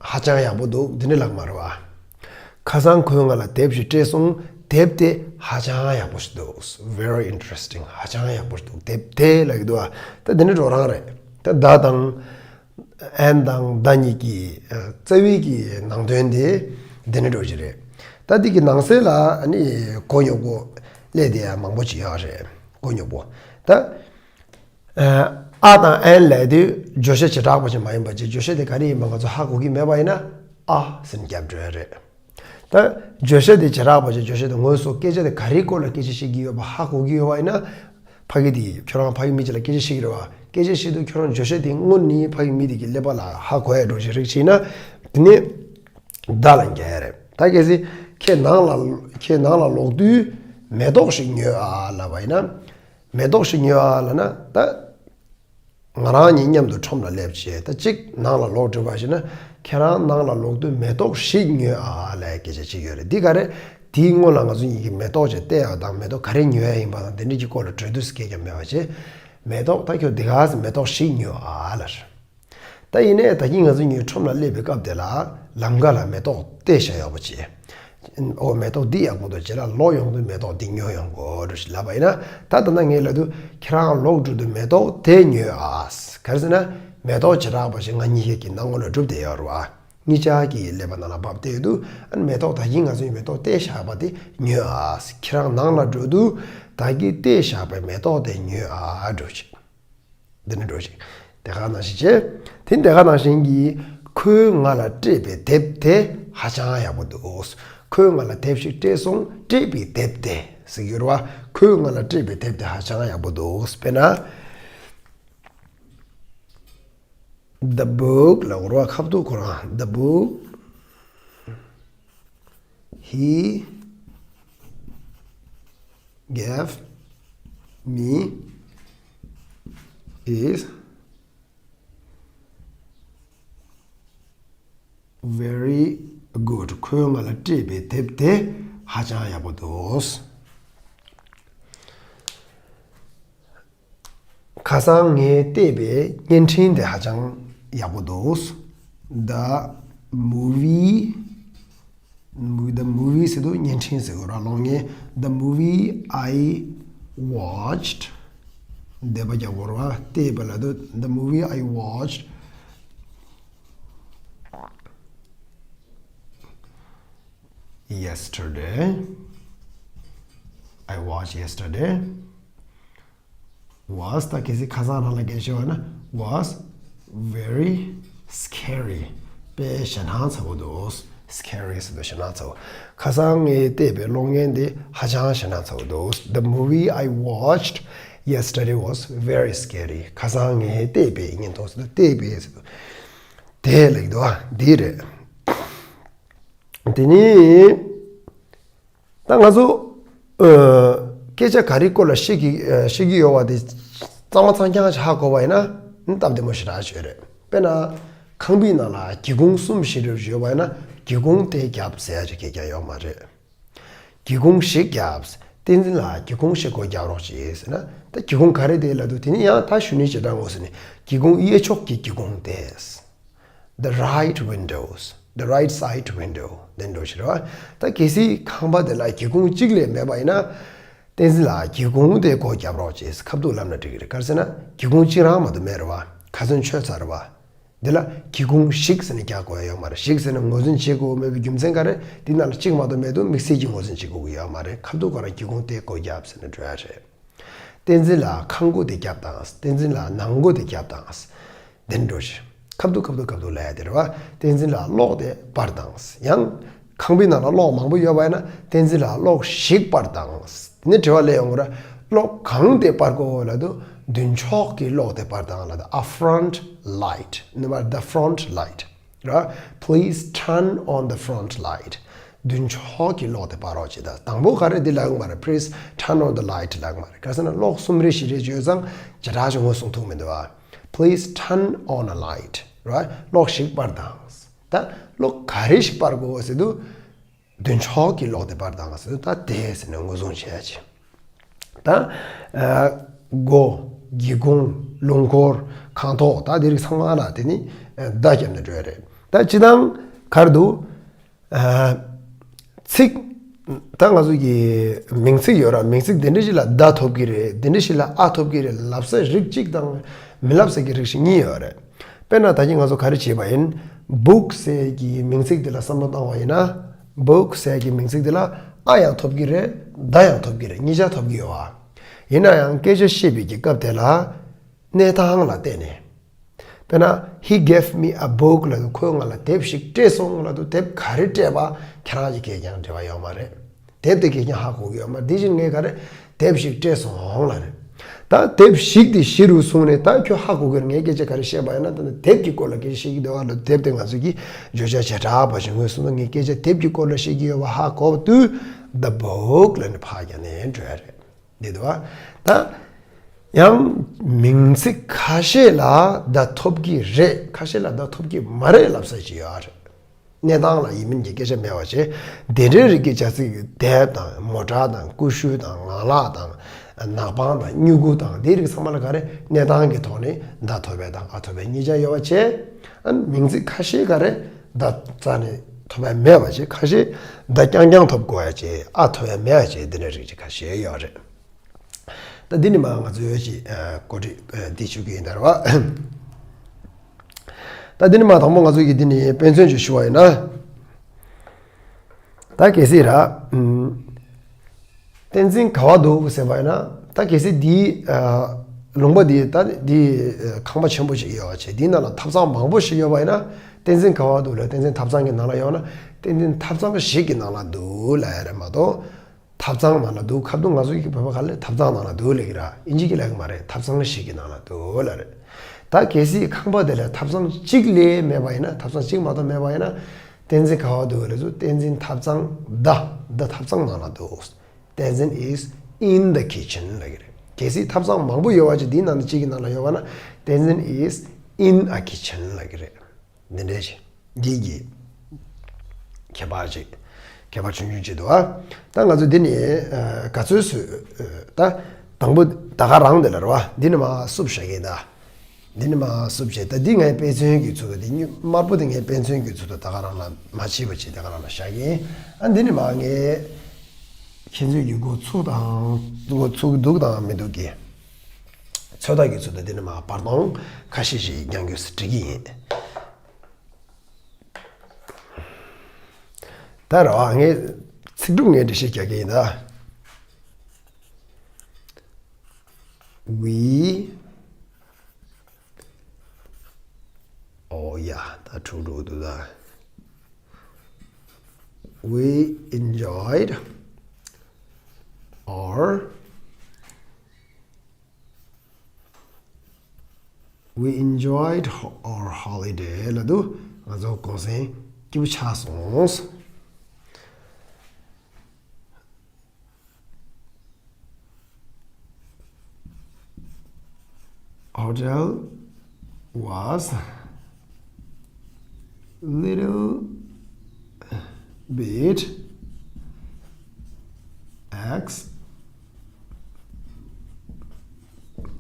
ཧ་ཅང་ཡག་པོ་འདུག་འདི་འདྲ་ལབ་མ་རེད་བ། ཁ་སང་ཁོས་ང་ལ་དེབ་ཞིག་སྤྲད་སོང་། དེབ་དེ་ཧ་ཅང་ཡག་པོ་ཞིག་འདུག Very interesting. ཧ་ཅང་ཡག་པོ་ཞིག་འདུག་དེབ་དེ་ལབ་ཀྱི་འདུག་བ། ད་འདི་འདྲ་འགྲོ་རང་རེད། ད་ད་དང་ཨན་དང་ད་གཉིས་ཀྱི་ཨ་རྩ་བའི་གི་ནང་དོན་དེ་འདི་ནས་འགྲོ་གི་རེད། ད་འདི་གི་ནང་གསེས་ལ་ཨ་ནི་མགོ་རྙོག་པོ་སླེབས་བསྡད་ཡ་མང་པོ་ཅིག་ཡོད་རེད། མགོ་རྙོག་པོ། ད་ཨ་དང་ཨན་ལབ་དུས་བརྗོད་བྱ་བྱེ་བྲག་པ་ཞིག་མ་ཡིན་པ་ཅིག་བརྗོད་བྱ་དེ་ག་རེ་ཡིན་པ་ང་ཚོ་ཧ་གོ་གི་མེད་པ་ཡིན་ན་ཨ་ཟེར་ནས་རྒྱབ་འགྲོ་ཡ་རེད། ད་བརྗོད་བྱ་དེ་བྱེ་བྲག་པ་ཅིག་བརྗོད་བྱ་དེ་ངོས་སུ་སྐད་ཆ་དེ་ག་རེའི་སྐོར་ལ་སྐད་ཆ་བཤད་ཀྱི་ཡོད་པ་ཧ་གོ་གི་ཡོད་པ་ཡིན་ན། ཕ་གི་དེ་ཁྱོད་རང་ཕ་གི་མི་གཅིག་ལ་སྐད་ཆ་བཤད་ཀྱི་རེད་བ། སྐད་ཆ་བཤད་དུས་ཁྱོད་རང་བརྗོད་བྱ་དེ་དངོས་ནི་ཕ་གི་མི་དེ་གི་ཀླད་པ་ལ་ཧ་གོ་ཡ་འགྲོ་ཞིག་རིགས་ཤིག་ན། དེ་ནས་ད་ལ་འགལ་ཡ་རེད། ད་གལ་སྲིད་ཁྱེད་ནང་ལ་ཁྱེད་ནང་ལ་ལོག་དུས་མེ་ཏོག་ཞིག་ཉོས་ཨ་ལབ་པ་ཡིན་ན། མེ་ཏོག་ཞིག་ཉོས་ཨ་ལབ་ན་ད། ང་རང་གཉིས་མཉམ་དུ་ཁྲོམ་ལ་སླེབས་བྱས་ད་གཅིག་ནང་ལ་ལོག་འགྲོ་བ་ཞིག་ན་ཁྱེད་རང་ནང་ལ་ལོག་དུས་མེ་ཏོག་ཞིག་ཉོས་ཨ་ལབ་སྐད་ཆ་གཅིག་ཡོད་རེད། འདི་ག་རེད། དེའི་སྔོན་ལ་ང་ཚོ་གཉིས་ཀྱིས་མེ་ཏོག་ཅིག་བལྟས་ཡ་དང་མེ་ཏོག་ག་རེ་ཉོ་ཡ་ཡིན་པ་དང་དེ་འདྲ་གྱི་སྐོར་ལ་གྲོས་བསྡུར་སྐད་ཀྱང་མེད་པ་བྱས། མེ་ཏོག་ད་ཁྱོད་འདི་ག་ཟེ་མེ་ཏོག་ཞིག་ཉོས་ཨ་ལབ། ད་ཡིན་ནའི་ད་གིན་ང་ཚོ་གཉིས་ཁྲོམ་ལ་སླེབས་པའི་སྐབས་དེ་ལ་ལམ་ཁ་ལ་མེ་ཏོག་བལྟས་བཞག་ཡག་པོ་བྱས། ཨོ་མེ་ཏོག་འདི་ཡག་པོ་འདུག་བྱས་ལ་ལོག་ཡོང་དུས་མེ་ཏོག་འདི་ཉོ་ཡོང་དགོས་འགྲོ་ཞེས་ལབ་པ་ཡིན་ན། ད་ད་ལྟ་ངས་ལབ་དུས་ཁྱེད་རང་ལོག་འགྲོ་དུས་མེ་ཏོག་དེ་ཉོས་ཨ། ག་རེ་ཟེར་ན་མེ་ཏོག་བྱེ་བྲག་པ་ཞིག་ང་གཉིས་ཀྱི་སྣང་ངོ་ལ་གྲུབ་བསྡད་ཡོད་རེད་བ། གཉིས་ཆ་གི་ཀླད་པ་ནང་ལ་བབས་བསྡད་ཡོད་དུས་ཨ་ནི་མེ་ཏོག་ད་གིན་ང་ཚོའི་མེ་ཏོག་བལྟས་བཞག་པ་དེ་ཉོས་ཨ། ཁྱེད་རང་ནང་ལ་འགྲོ་དུས་ད་གིན་བལྟས་བཞག་པའི་མེ་ཏོག་དེ་ཉོས་ཨ་འགྲོ་ཞིག་འདི་ནི་འགྲོ་ཞིག་དེ་ག་ནང་བཞིན་བྱས། དེ་དེ་ག་ནང་བཞིན་གྱི་ཁོས་ང་ལ་སྤྲད་པའི་དེབ་དེ་ཧ་ཅང་ཡག་པོ་འདུག་ཁོས་ང་ལ་དེབ་ཞིག་སྤྲད་སོང་། སྤྲད་པའི་དེབ་དེ་ཟེར་གྱི་ཡོད་རེད་བ། ཁོས་ང་ལ་སྤྲད་པའི་དེབ་དེ་ཧ་ཅང་ཡག་པོ་འདུག་དཔེར་ན། The book ལབ་དགོས་རེད་བ། ཁ་ཐུག་ཁོ་རང་། The book he gave me is very good. ཁོས་ང་ལ་སྤྲད་པའི་དེབ་དེ་ཧ་ཅང་ཡག་པོ་འདུག་ཁ་སང་ངས་བལྟས་པའི་བརྙན་འཕྲིན་དེ་ཧ་ཅང་ཡག་པོ་འདུག The movie, the movie ཟེར་དུས་བརྙན་འཕྲིན་ཟེར་དགོས་རེད་བ། གློག་བརྙན། The movie I watched. འདས་པ་རྒྱག་དགོས་རེད་བ། བལྟས་པ་ལབ་དུས། The movie I watched yesterday. I watched yesterday was, ད་གལ་སྲིད་ཁ་སང་རང་ལ་སྐད་ཆ་བཤད་པ་ན། Was very scary. དཔེ་ཞེད་སྣང་ཚ་པོ་འདུག Scary ཟེར་དུས་ཞེད་སྣང་ཚ་པོ། ཁ་སང་ངས་བལྟས་པའི་གློག་བརྙན་དེ་ཧ་ཅང་ཞེད་སྣང་ཚ་པོ་འདུག The movie I watched yesterday was very scary. ཁ་སང་ངས་བལྟས་པའི་བརྙན་ཐུང་ཟེར་དུས་བལྟས་པའི་ཟེར་དུས་དེ་ལབ་ཀྱི་འདུག་ཨ། འདི་རེད། དེ་ནི། ད་ང་ཚོ་ཨ་སྐད་ཆ་ག་རེའི་སྐོར་ལ་བཤད་ཀྱི་ཨ་བཤད་ཀྱི་ཡོད་པ་དེ་གཙང་མ་གཙང་རྐྱང་ཞིག་ཧ་གོ་བ་ཡིན་ན་ནི་སྟབས་བདེ་མོ་ཞེ་དྲག་ཅིག་ཡོད་རེད། དཔེར་ན་ཁང་པའི་ནང་ལ་སྒེའུ་ཁུང་གསུམ་བཞི་རེ་ཡོད་པ་ཡིན་ན་སྒེའུ་ཁུང་དེ་བརྒྱབ་ཟེར་ཡ་ཅིག་གང་ཡང་ཡོད་མ་རེད། སྒེའུ་ཁུང་བཞི་བརྒྱབ། བསྟན་འཛིན་ལགས་སྒེའུ་ཁུང་བཞི་སྒོ་རྒྱབ་རོགས་བྱེད་ཟེར་ན། ད་སྒེའུ་ཁུང་ག་རེ་དེ་ལབ་དུས་དེ་ནི་ཡང་ད་ཞུ་ནི་ཞེ་དྲག་ངོ་ཟེར་ནས་སྒེའུ་ཁུང་གཡས་ཕྱོགས་ཀྱི་སྒེའུ་ཁུང་དེ། The right windows, the right side window དེ་འདྲ་ཞིག་རེད་བ། ད་གལ་སྲིད་ཁང་པ་དེ་ལ་སྒེའུ་ཁུང་གཅིག་ལས་མེད་པ་ཡིན་ན། བསྟན་འཛིན་ལགས་སྒེའུ་ཁུང་དེ་སྒོ་རྒྱབ་རོགས་བྱེད་ཟེར་ཁ་ཐུག་ལབ་ན་འགྲིག་གི་རེད། ག་རེ་ཟེར་ན་སྒེའུ་ཁུང་གཅིག་རང་མ་གཏོགས་མེད་རེད་བ། ཁ་སང་ཆོད་ཚར་རེད་བ། འདི་ལ་སྒེའུ་ཁུང་བཞི་ཟེར་ནས་རྒྱག་དགོས་ཡ་ཡོད་མ་རེད། བཞི་ཟེར་ནས་ངོས་འཛིན་བྱེད་དགོས་མེད་པའི་རྒྱུ་མཚན་ག་རེ། འདི་ནང་ལ་གཅིག་མ་གཏོགས་མེད་དུས་དམིགས་བསལ་གྱི་ངོས་འཛིན་བྱེད་དགོས་ཀྱི་ཡོད་མ་རེད། ཁ་ཐུག་ག་རང་སྒེའུ་ཁུང་དེ་སྒོ་རྒྱབ་ཟེར་ནས་འགྲོ་ཡ་རེད། བསྟན་འཛིན་ལགས་ཁང་སྒོ་དེ་རྒྱབ་དང་། བསྟན་འཛིན་ལགས་ནང་སྒོ་དེ་རྒྱབ་དང་། དེ་འདྲ་ཞིག་ཁ་ཐུག་ཁ་ཐུག་ཁ་ཐུག་ལབ་ཡ་དེ་རེད་བ། བསྟན་འཛིན་ལགས་གློག་དེ་སྤར་དང་། ཡང་ཁང་པའི་ནང་ལ་གློག་མང་པོ་ཡོད་པ་ཡིན་ན་བསྟན་འཛིན་ལགས་གློག་ཞིག་སྤར་དང་། དེ་ནས་དྲི་བ་སླེབས་ཡོང་གི་རེད། གློག་གང་དེ་སྤར་དགོས་ལབ་དུས་མདུན་ཕྱོགས་ཀྱི་གློག་དེ་སྤར་དང་ལབ་དུས། A front light. ནི་མ་the front light. ར། Please turn on the front light. མདུན་ཕྱོགས་ཀྱི་གློག་དེ་སྤར་རོགས་བྱེད་དང་། དང་པོ་ག་རེ་འདི་ལབ་ཀྱི་མ་རེད། Please turn on the light ལབ་ཀྱི་མ་རེད། ག་རེ་ཟེར་ན་གློག་གསུམ་རེ་བཞི་རེ་ཡོད་ཙང་བྱེ་བྲག་ཅིག་ངོས་བཟུང་ཐུབ་མི་འདུག་ཨ། Please turn on a light. ར། གློག་ཞིག་སྤར་དང་། ད་གློག་ག་རེ་ཞིག་སྤར་དགོས་ཟེར་དུས། མདུན་ཕྱོགས་ཀྱི་གློག་དེ་སྤར་དང་ཟེར་དུས། ད་དེ་ཟེར་ནས་ངོས་བཟུང་བྱེད་ཡ་ཅིག་ད་ཨ་སྒོ། སྒེའུ་ཁུང་། རླུང་འཁོར། ཁང་ཐོག་ད་དེ་རིགས་ཚང་མ་ལ་དེ་ནི་ཨ་བརྡ་བརྒྱབ་ནས་འགྲོ་ཡ་རེད། ད་སྤྱིར་བཏང་ག་རེ་འདུག་ཨ་ཚིག་ད་ང་ཚོ་གི་མིང་ཚིག་ཡོད་ར། མིང་ཚིག་དེ་འདྲ་ཞིག་ལ་the ཐོབ་ཀྱི་རེད། དེ་འདྲ་ཞིག་ལ་a ཐོབ་ཀྱི་རེད་ལབ་ས་རིགས་གཅིག་དང་མི་ལབ་ས་གི་རིགས་ཤིག་གཉིས་ཡོད་རེད། དཔེར་ན་ད་གིན་ང་ཚོ་ག་རེ་བྱས་པ་ཡིན། Book ཟེར་གྱི་མིང་ཚིག་དེ་ལ་བསམ་བློ་བཏང་བ་ཡིན་ན། Book ཟེར་གྱི་མིང་ཚིག་དེ་ལ་a ཡང་ཐོབ་ཀྱི་རེད། the ཡང་ཐོབ་ཀྱི་རེད། གཉིས་ཆ་ཐོབ་ཀྱི་ཡོད་ཨ། ཡིན་ན་ཡང་སྐད་ཆ་བཤད་པའི་གི་སྐབས་དེ་ལ་གནས་སྟངས་ལ་བལྟས་ནས། དཔེར་ན་He gave me a book ལབ་དུས་ཁོས་ང་ལ་དེབ་ཞིག་སྤྲད་སོང་ལབ་དུས་དེབ་ག་རེ་སྤྲད་པ་ཁྱེད་རང་གིས་གང་ཡང་འབྲེལ་བ་ཡོད་མ་རེད། དེབ་དེ་གང་ཡང་ཧ་གོ་གི་ཡོད་མ་རེད། དེ་བཞིན་ངས་ག་རེ་དེབ་ཞིག་སྤྲད་སོང་ལབ་རེད། ད་དེབ་ཞིག་དེ་གཞི་རུ་བཟུང་ནས་ད་ཁྱོད་ཧ་གོ་གི་རེད། ངས་སྐད་ཆ་ག་རེ་བཤད་པ་ཡིན་ན། ད་ནི་དེབ་ཀྱི་སྐོར་ལ་སྐད་ཆ་བཤད་ཀྱི་འདུག་ཨ་ལ། དེབ་དེ་ང་ཚོ་གིས་བརྗོད་བྱ་བྱེ་བྲག་པ་ཞིག་ངོས་བཟུང་ན་ངས་སྐད་ཆ་དེབ་ཀྱི་སྐོར་ལ་བཤད་ཀྱི་ཡོད་པ་ཧ་གོ་བ་དུས་the book ལབ་ནས་ཕར་རྒྱག་ནས་འགྲོ་ཡ་རེད། འདི་འདུག་བ། ད་ཡང་མིང་ཚིག་ཁ་ཤས་ལ་the ཐོབ་ཀྱི་རེད། ཁ་ཤས་ལ་the ཐོབ་ཀྱི་མ་རེད་ལབ་ས་ཞིག་ཡོད་རེད། གནས་སྟངས་ལ་ཡིན་མིན་གྱི་སྐད་ཆ་མེད་པ་བྱས། དེ་འདྲའི་རིགས་ཀྱི་བྱ་ཚིག་དེབ་དང་མོ་ཊ་དང་ཀུ་ཤུ་དང་ངང་ལག་དང་ ནག་པང་དང་སྨྱུ་གུ་དང་དེའི་རིགས་ཚང་མ་ལ་ག་རེ་གནས་སྟངས་ཀྱི་ཐོག་ནས་ད་ཐོབ་པ་དང་ཨ་ཐོབ་པ་གཉིས་ཆ་ཡོད་པ་བྱས། ཨ་ནི་མིང་ཚིག་ཁ་ཤས་ག་རེ་ད་རྩ་ནས་ཐོབ་པ་མེད་པ་བྱས། ཁ་ཤས་ད་རྐྱང་རྐྱང་ཐོབ་དགོས་པ་བྱས། ཨ་ཐོབ་པ་མེད་པ་བྱས། དེ་འདྲ་རིགས་ཅིག་ཁ་ཤས་ཡོད་རེད། ད་འདི་ནི་མ་ང་ཚོས་ཅིག་གོ་སྒྲིག་འདི་ཞུ་གི་ཡིན་ད་རེད་བ། ད་འདི་ནི་མ་དང་པོ་ང་ཚོ་གི་འདི་ནི་དཔེ་མཚོན་ཅིག་ཞུ་བ་ཡིན་ན། ད་གལ་སྲིད་ར། ཨམ། བསྟན་འཛིན་ག་བ་འདུག་ཟེར་བ་ཡིན་ན། ད་གལ་སྲིད་འདིའི་ཨ། ལུང་པ་འདི་ད་འདི་ཁང་པ་ཆེན་པོ་ཞིག་ཡོད་པ་བྱས། འདིའི་ནང་ལ་ཐབ་ཚང་མང་པོ་ཞིག་ཡོད་པ་ཡིན་ན། བསྟན་འཛིན་ག་བ་འདུག་ལ་བསྟན་འཛིན་ཐབ་ཚང་གི་ནང་ལ་ཡོད་ན། བསྟན་འཛིན་ཐབ་ཚང་ཞིག་གི་ནང་ལ་འདུག་ལབ་ཡ་རེད་མ་གཏོགས། ཐབ་ཚང་ནང་ལ་འདུག་ཁ་བརྡ་ང་ཚོ་གི་བོད་པ་ག་ལ་ཐབ་ཚང་ནང་ལ་འདུག་ལབ་ཀྱི་ར། ཨིན་ཇི་གི་ལབ་ཀྱི་མ་རེད། ཐབ་ཚང་ཞིག་གི་ནང་ལ་འདུག་ལབ་རེད། ད་གལ་སྲིད་ཁང་པ་དེ་ལ་ཐབ་ཚང་གཅིག་ལས་མེད་པ་ཡིན་ན། ཐབ་ཚང་གཅིག་མ་གཏོགས་མེད་པ་ཡིན་ན། བསྟན་འཛིན་ག་བ་འདུག་ལབ་ཚོ། བསྟན་འཛིན་ཐབ་ཚང་ད་ད་ཐབ་ཚང་ནང་ལ་འདུག་བསྟན་འཛིན་is in the kitchen ལབ་ཀྱི་རེད། གལ་སྲིད་ཐབ་ཚང་མང་པོ་ཡོད་པ་ཅིག་འདིའི་ནང་ནས་གཅིག་གི་ནང་ལ་ཡོད་པ་ན། བསྟན་འཛིན་is in a kitchen ལབ་ཀྱི་རེད། འདི་འདྲའི་ཞིག་འདི་གི་ཁྱད་པར་ཅིག་ཁྱད་པར་ཆུང་ཆུང་ཅིག་འདུག་ཨ། ད་ང་ཚོ་འདི་ནི་ཨ། ག་ཚོད་བཟོས། ད་དང་པོ་ད་ག་རང་འདི་ལ་རེད་བ། འདི་ནི་མ་བསུབ་བཞག་གི་ཡིན་ད། འདི་ནི་མ་བསུབ་བྱས། ད་འདི་ངའི་དཔེ་མཚོན་གྱི་ཚུལ་དུ། འདི་དམར་པོ་དེ་ངའི་དཔེ་མཚོན་གྱི་ཚུལ་དུ་ད་ག་རང་ལ་མ་བྱས་པ་བྱས། ད་ག་རང་ལ་བཞག་གི་ཡིན། ཨ། འདི་ནི་མ་ངས་ཁྱེད་ཚོས་ཀྱི་འགོ་ཚུགས་དང་འགོ་ཚུགས་འདུག་དང་མི་འདུག་གི་ཚོད་ལྟ་གི་ཚུལ་དུ། འདི་ནི་མ་བར་སྟོང་ཁ་ཤས་ཤིག་རྒྱང་རྒྱུགས་སུ་འབྲི་གི་ཡིན། ད་རེད་བ། ངས་ཚིག་གྲུབ་ངས་འགྲེལ་བཤད་རྒྱག་གི་ཡིན་ད། We oh yeah ད་འཁྲུག་འགྲོ་འདུག་ད། We enjoyed our We enjoyed our holiday ལབ་དུས་ང་ཚོ་གུང་སེང་སྐྱིད་པོ་ཆགས་སོང་། Hotel was little bit ex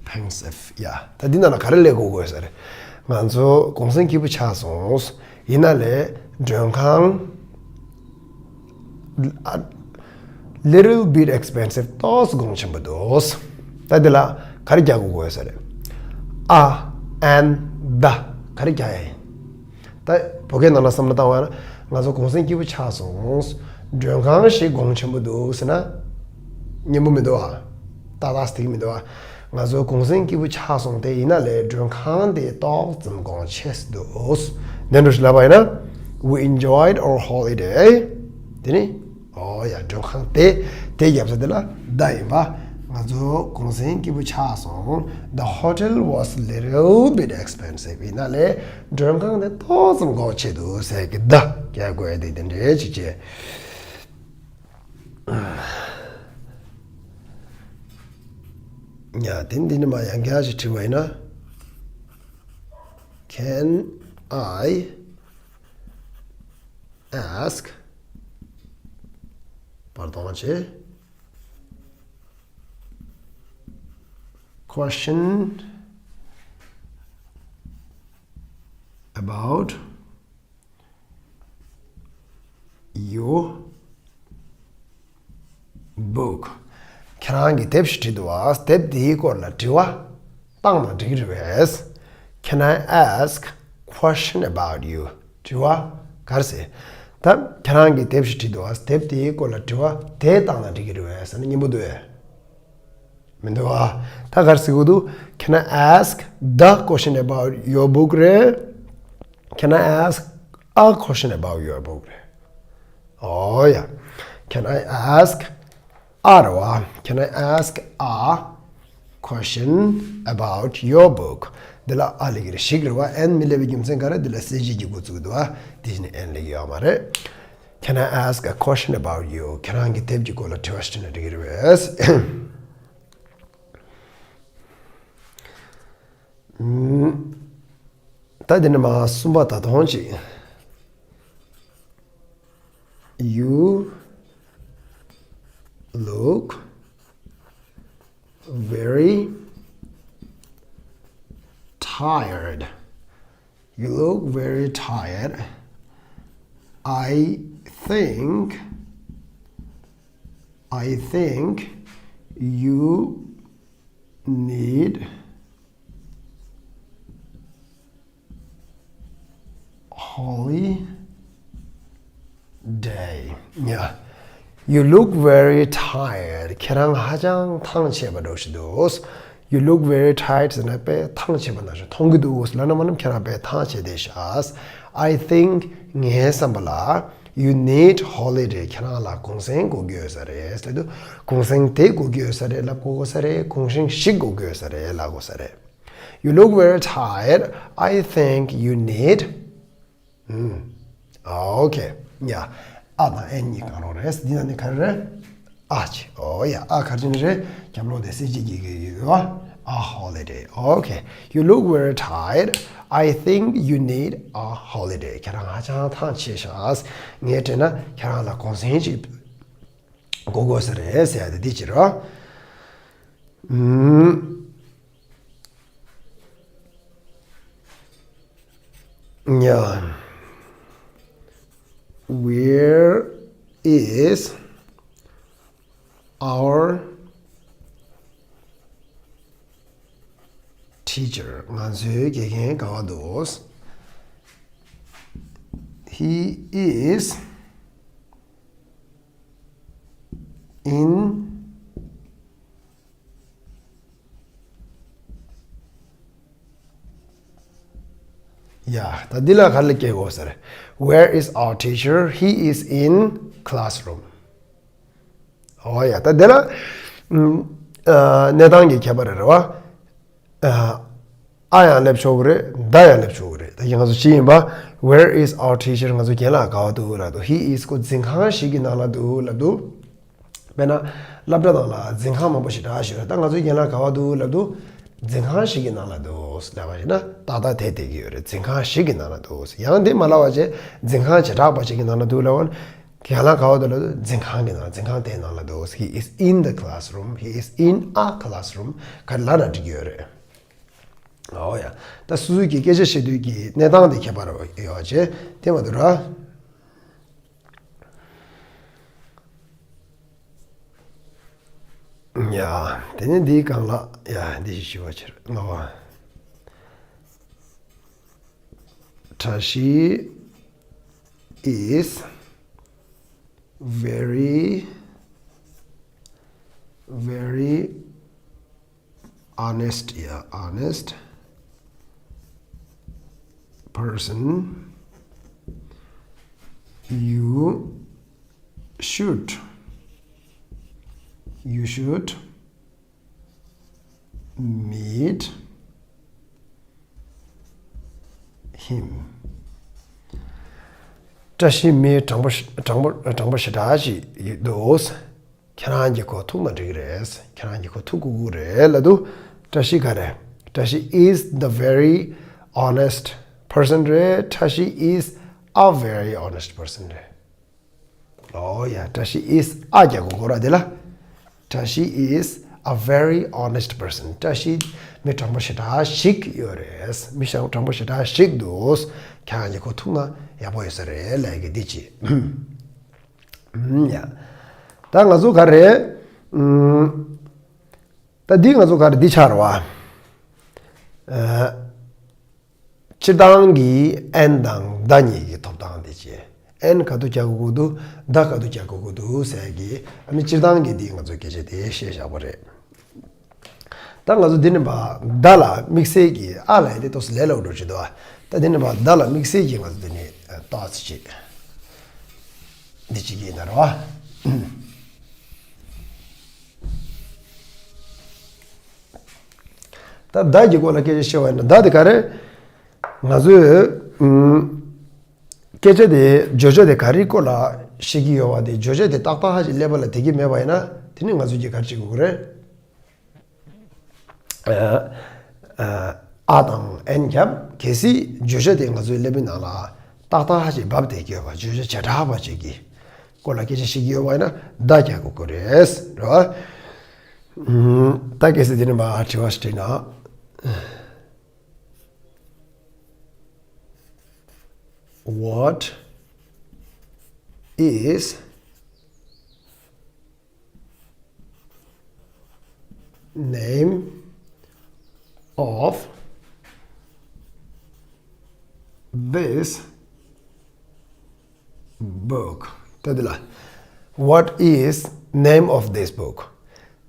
pensive yeah ད་འདི་ནང་ལ་ག་རེ་ལབ་དགོས་དགོས་ཟེར། ང་ཚོ་གུང་སེང་སྐྱིད་པོ་ཆགས་སོང་། ཡིན་ན་ལས་མགྲོན་ཁང་ཨ། little bit expensive ཏོག་ཙམ་གོང་ཆེན་པོ་འདུག་ད་འདི་ལ་ག་རེ་རྒྱག་དགོས་དགོས་ཟེར། a and the ག་རེ་རྒྱག་ཡ་ཡིན། ད་བོད་སྐད་ནང་ལ་བསམ་བློ་བཏང་བ་ན། ང་ཚོ་གུང་སེང་སྐྱིད་པོ་ཆགས་སོང་། མགྲོན་ཁང་ཞིག་གོང་ཆེན་པོ་འདུག་ཟེར་ན་སྙན་པོ་མི་འདུག་ཨ། ཏག་ཏག་སྟེགས་མི་འདུག་ཨ། ང་ཚོ་གུང་སེང་སྐྱིད་པོ་ཆགས་སོང་སྟེ། ཡིན་ན་ལས་མགྲོན་ཁང་དེ་ཏོག་ཙམ་གོང་ཆེ་འདུག་དེ་འདྲ་ཞིག་ལབ་པ་ཡིན་ན། We enjoyed our holiday དེ་ནི། ཨོ་ཡ། མགྲོན་ཁང་དེ། དེ་རྒྱབ་ས་དེ་ལ་the ཡིན་པ། ང་ཚོ་གུང་སེང་སྐྱིད་པོ་ཆགས་སོང་། The hotel was little bit expensive ཡིན་ན་ལས་མགྲོན་ཁང་དེ་ཏོག་ཙམ་གོང་ཆེ་འདུག་ཟེར་གི་the རྒྱག་དགོས་དེ་དེ་འདྲའི་ཅིག་བྱས། ཡ་དེ་འདི་ནི་མ་ཡང་བསྐྱར་ཅིག་དྲི་བ་ཡིན་ན། Can I ask བར་སྟོང་བྱས། Question about your book. ཁྱེད་རང་གི་དེབ་ཞིག་བྲིས་འདུག་བ། དེབ་དེའི་སྐོར་ལ་དྲི་བ་བཏང་ན་འགྲིག་གི་རེད་པས། Can I ask question about you? དྲི་བ་ག་རེ་ཟེར། ད་ཁྱེད་རང་གི་དེབ་ཞིག་བྲིས་འདུག་བ། དེབ་དེའི་སྐོར་ལ་དྲི་བ་དེ་བཏང་ན་འགྲིག་གི་རེད་པས་ཟེར་ན་སྙན་པོ་འདུག་གས། མི་འདུག་ཨ། ད་ག་རེ་ཟེར་དགོས་འདུག Can I ask the question about your book རེད། Can I ask a question about your book རེད། ཨོ་ཡ། Can I ask a རེད་བ། Can I ask a question about your book? འདི་ལ་a ལབ་ཀྱི་རེད། ཞིག་རེད་བ། and མི་སླེབས་པའི་རྒྱུ་མཚན་ག་རེ། འདི་ལ་གསལ་བྱེད་ཀྱི་འགོ་བཙུགས་འདུག་བ། དེ་བཞིན་and ལབ་ཀྱི་ཡོད་མ་རེད། Can I ask a question about you? ཁྱེད་རང་གི་དེབ་ཀྱི་སྐོར་ལ་དྲི་བ་ཞིག་དྲིས་ན་འགྲིག་གི་རེད་པས། ཨུམ། ད་དེ་ནས་མ་གསུམ་པ་ད་དུང་ཅིག You look, tired. You look very tired. I think, I think you need holiday. Yeah. You look very tired. ཁྱེད་རང་ཧ་ཅང་ཐང་ཆད་པ་འདྲ་ཞིག་འདུག You look very tired ཟེར་ན་དཔེ་ཐང་ཆད་པ་ནང་བཞིན་མཐོང་གི་འདུག་ལབ་ན་མ་ནམ་ཁྱེད་རང་དཔེ་ཐང་ཆད་བསྡད་ཤག I think ངའི་བསམ་པ་ལ། You need holiday. ཁྱེད་རང་ལ་གུང་སེང་དགོས་ཀྱི་ཡོད་ས་རེད་ཟེར་དུས། གུང་སེང་དེ་དགོས་ཀྱི་ཡོད་ས་རེད་ལབ་དགོས་ས་རེད། གུང་སེང་ཞིག་དགོས་ཀྱི་ཡོད་ས་རེད་ལབ་དགོས་ས་རེད། You look very tired. I think you need. ཨུམ། ཨོ་ཁེ། ཡ། ཨ་དང་ཨེན་གཉིས་གང་རུང་རེད། འདི་ན་ནི་ག་རེ་རེད། ཨ་ཅི། ཨོ་ཡ། ཨ་ག་རེ་བྱས་ནི་རེད། རྒྱབ་ལོགས་དེ་གསལ་བྱེད་ཀྱི་ཡོད་ཡོད་པ། A holiday. Okay. You look very tired. I think you need a holiday. ཁྱེད་རང་ཧ་ཅང་ཐང་ཆད་ཤག་ངས་དྲན་ན་ཁྱེད་རང་ལ་གུང་སེང་ཅིག་དགོས་དགོས་ས་རེད་ཟེར་ཡ་དེ་འདི་ཅི་རེད། ཨུམ། Yeah. Where is our teacher? ང་ཚོའི་དགེ་རྒན་ག་བ་འདུག He is in ཡ། ད་འདི་ལ་ག་ལ་སྐྱེལ་དགོས་ཟེར། Where is our teacher? He is in classroom. ཨོ་ཡ། ད་འདི་ལ་ཨ་གནས་སྟངས་ཀྱི་ཁྱད་པར་རེད་བ། ཨ་ཡང་སླེབས་ཆོག་གི་རེད། ད་ཡང་སླེབས་ཆོག་གི་རེད། ད་ཡིན་ང་ཚོ་ཅི་ཡིན་པ། Where is our teacher? ང་ཚོ་རྒན་ལགས་ག་བ་འདུག་ལབ་འདུག He is ཁོ་འཛིན་ཁང་ཞིག་གི་ནང་ལ་འདུག་ལབ་འདུག་དཔེར་ན། སློབ་གྲྭ་ནང་ལ་འཛིན་ཁང་མང་པོ་ཞེ་དྲག་ཞིག་ཡོད་རེད། ད་ང་ཚོའི་རྒན་ལགས་ག་བ་འདུག་ལབ་དུས། འཛིན་ཁང་ཞིག་གི་ནང་ལ་འདུག་ལབ་པ་ཞིག་ན་ཏག་ཏག་དེ་བསྡད་ཀྱི་ཡོད་རེད། འཛིན་ཁང་ཞིག་གི་ནང་ལ་འདུག་ཡང་དེ་མ་ལབ་པ་བྱས་འཛིན་ཁང་བྱེ་བྲག་པ་ཞིག་གི་ནང་ལ་འདུག་ལབ་པ་ན། རྒན་ལགས་ག་བ་འདུག་ལབ་དུས་འཛིན་ཁང་གི་ནང་འཛིན་ཁང་དེའི་ནང་ལ་འདུག He is in the classroom. He is in a classroom. ག་རེ་ལབ་ན་འགྲིག་གི་ཡོད་རེད། ཨོ་ཡ། ད་སོ་སོའི་གི་སྐད་ཆ་བཤད་དུས་ཀྱི་གནས་སྟངས་དེ་ཁྱད་པར་ཡོད་པ་བྱས་དེ་མ་འདུག་ར། ཡ། དེ་ནས་འདིའི་སྒང་ལ་ཡ་འདི་ཞིག་ཞུ་བ་ཕྱིར་ལྔ་པ། བཀྲ་ཤིས་is very, very honest, yeah, honest person. You should, you should meet him. བཀྲ་ཤིས་མི་དྲང་པོ་ཞེ་དྲག་ཅིག་འདུག་ཁྱེད་རང་གིས་ཁོ་ཐུག་ན་འགྲིག་གི་རེད། ཁྱེད་རང་གིས་ཁོ་ཐུག་དགོས་ཀྱི་རེད་ལབ་དུས། བཀྲ་ཤིས་ག་རེ། བཀྲ་ཤིས་is the very honest person རེད། བཀྲ་ཤིས་is a very honest person རེད། ཨོ་ཡ། བཀྲ་ཤིས་is a རྒྱག་དགོས་ཀྱི་རེད་དེ་ལ། བཀྲ་ཤིས་is a very honest person. བཀྲ་ཤིས་མི་དྲང་པོ་ཞེ་དྲག་ཞིག་ཡོད་རེད། མི་དྲང་པོ་ཞེ་དྲག་ཞིག་འདུག་ཁྱེད་རང་གིས་ཁོ་ཐུག་ན་ཡག་པོ་ཡོད་ས་རེད་ལབ་ཀྱི་འདི་ཅི། ཨུམ། ཡ། ད་ང་ཚོ་ག་རེ། ཨུམ། ད་འདི་ང་ཚོ་ག་རེ་འདི་ཆགས་རེད་བ། ཨ། སྤྱིར་བཏང་གི་ཨན་དང་ད་གཉིས་ཀྱི་ཐོབ་ཐང་དེ་བྱས། ཨན་ག་དུས་རྒྱག་དགོས་ཀྱི་འདུག་ད་ག་དུས་རྒྱག་དགོས་ཀྱི་འདུག་ཟེར་གྱི། ཨ་ནི་སྤྱིར་བཏང་གི་འདི་ང་ཚོ་སྐད་ཆ་དེ་བཤད་བཞག་པ་རེད། ད་ང་ཚོ་འདི་ནས་ཕར་ད་ལ་དམིགས་བསལ་གྱི་ཨ་ལ་ཡ་དེ་ཏོག་ཙམ་ལས་སླ་པོ་འགྲོ་གི་འདུག་ད་འདི་ནས་ཕར་ད་ལ་དམིགས་བསལ་གྱི་ང་ཚོ་འདི་ནས་ཏོག་ཙམ་ཅིག་འདི་ཅིག་ཡིན་ན་རེད་བ། ད་ད་གི་སྐོར་ལ་སྐད་ཆ་བཤད་པ་ཡིན་ན་ད་དེ་ག་རེ། ང་ཚོས་ཨུམ། སྐད་ཆ་དེ་བརྗོད་བྱ་དེ་ག་རེའི་སྐོར་ལ་བཤད་ཀྱི་ཡོད་པ་དེ། བརྗོད་བྱ་དེ་ཏག་ཏག་ཧ་ཅིག་ཀླད་པ་ལ་དེ་གི་མེད་པ་ཡིན་ན། དེ་ནི་ང་ཚོས་ཀྱིས་ག་རེ་བྱེད་དགོས་ཀྱི་རེད། ཨ་དང་ཨན་རྒྱབ། གལ་སྲིད་བརྗོད་བྱ་དེ་ང་ཚོའི་ཀླད་པའི་ནང་ལ་ཏག་ཏག་ཧ་ཅིག་བབས་བསྡད་ཀྱི་ཡོད་པ། བརྗོད་བྱ་བྱེ་བྲག་པ་ཅིག་གི་སྐོར་ལ་སྐད་ཆ་བཤད་ཀྱི་ཡོད་པ་ཡིན་ན་ད་རྒྱག་དགོས་ཀྱི་རེད། རེད་བ། ཨུམ། ད་གལ་སྲིད་དེ་ནི་མ་དྲི་བ་ཞིག་དྲིས་ན། What is name of this book? ད་འདི་ལ། What is name of this book?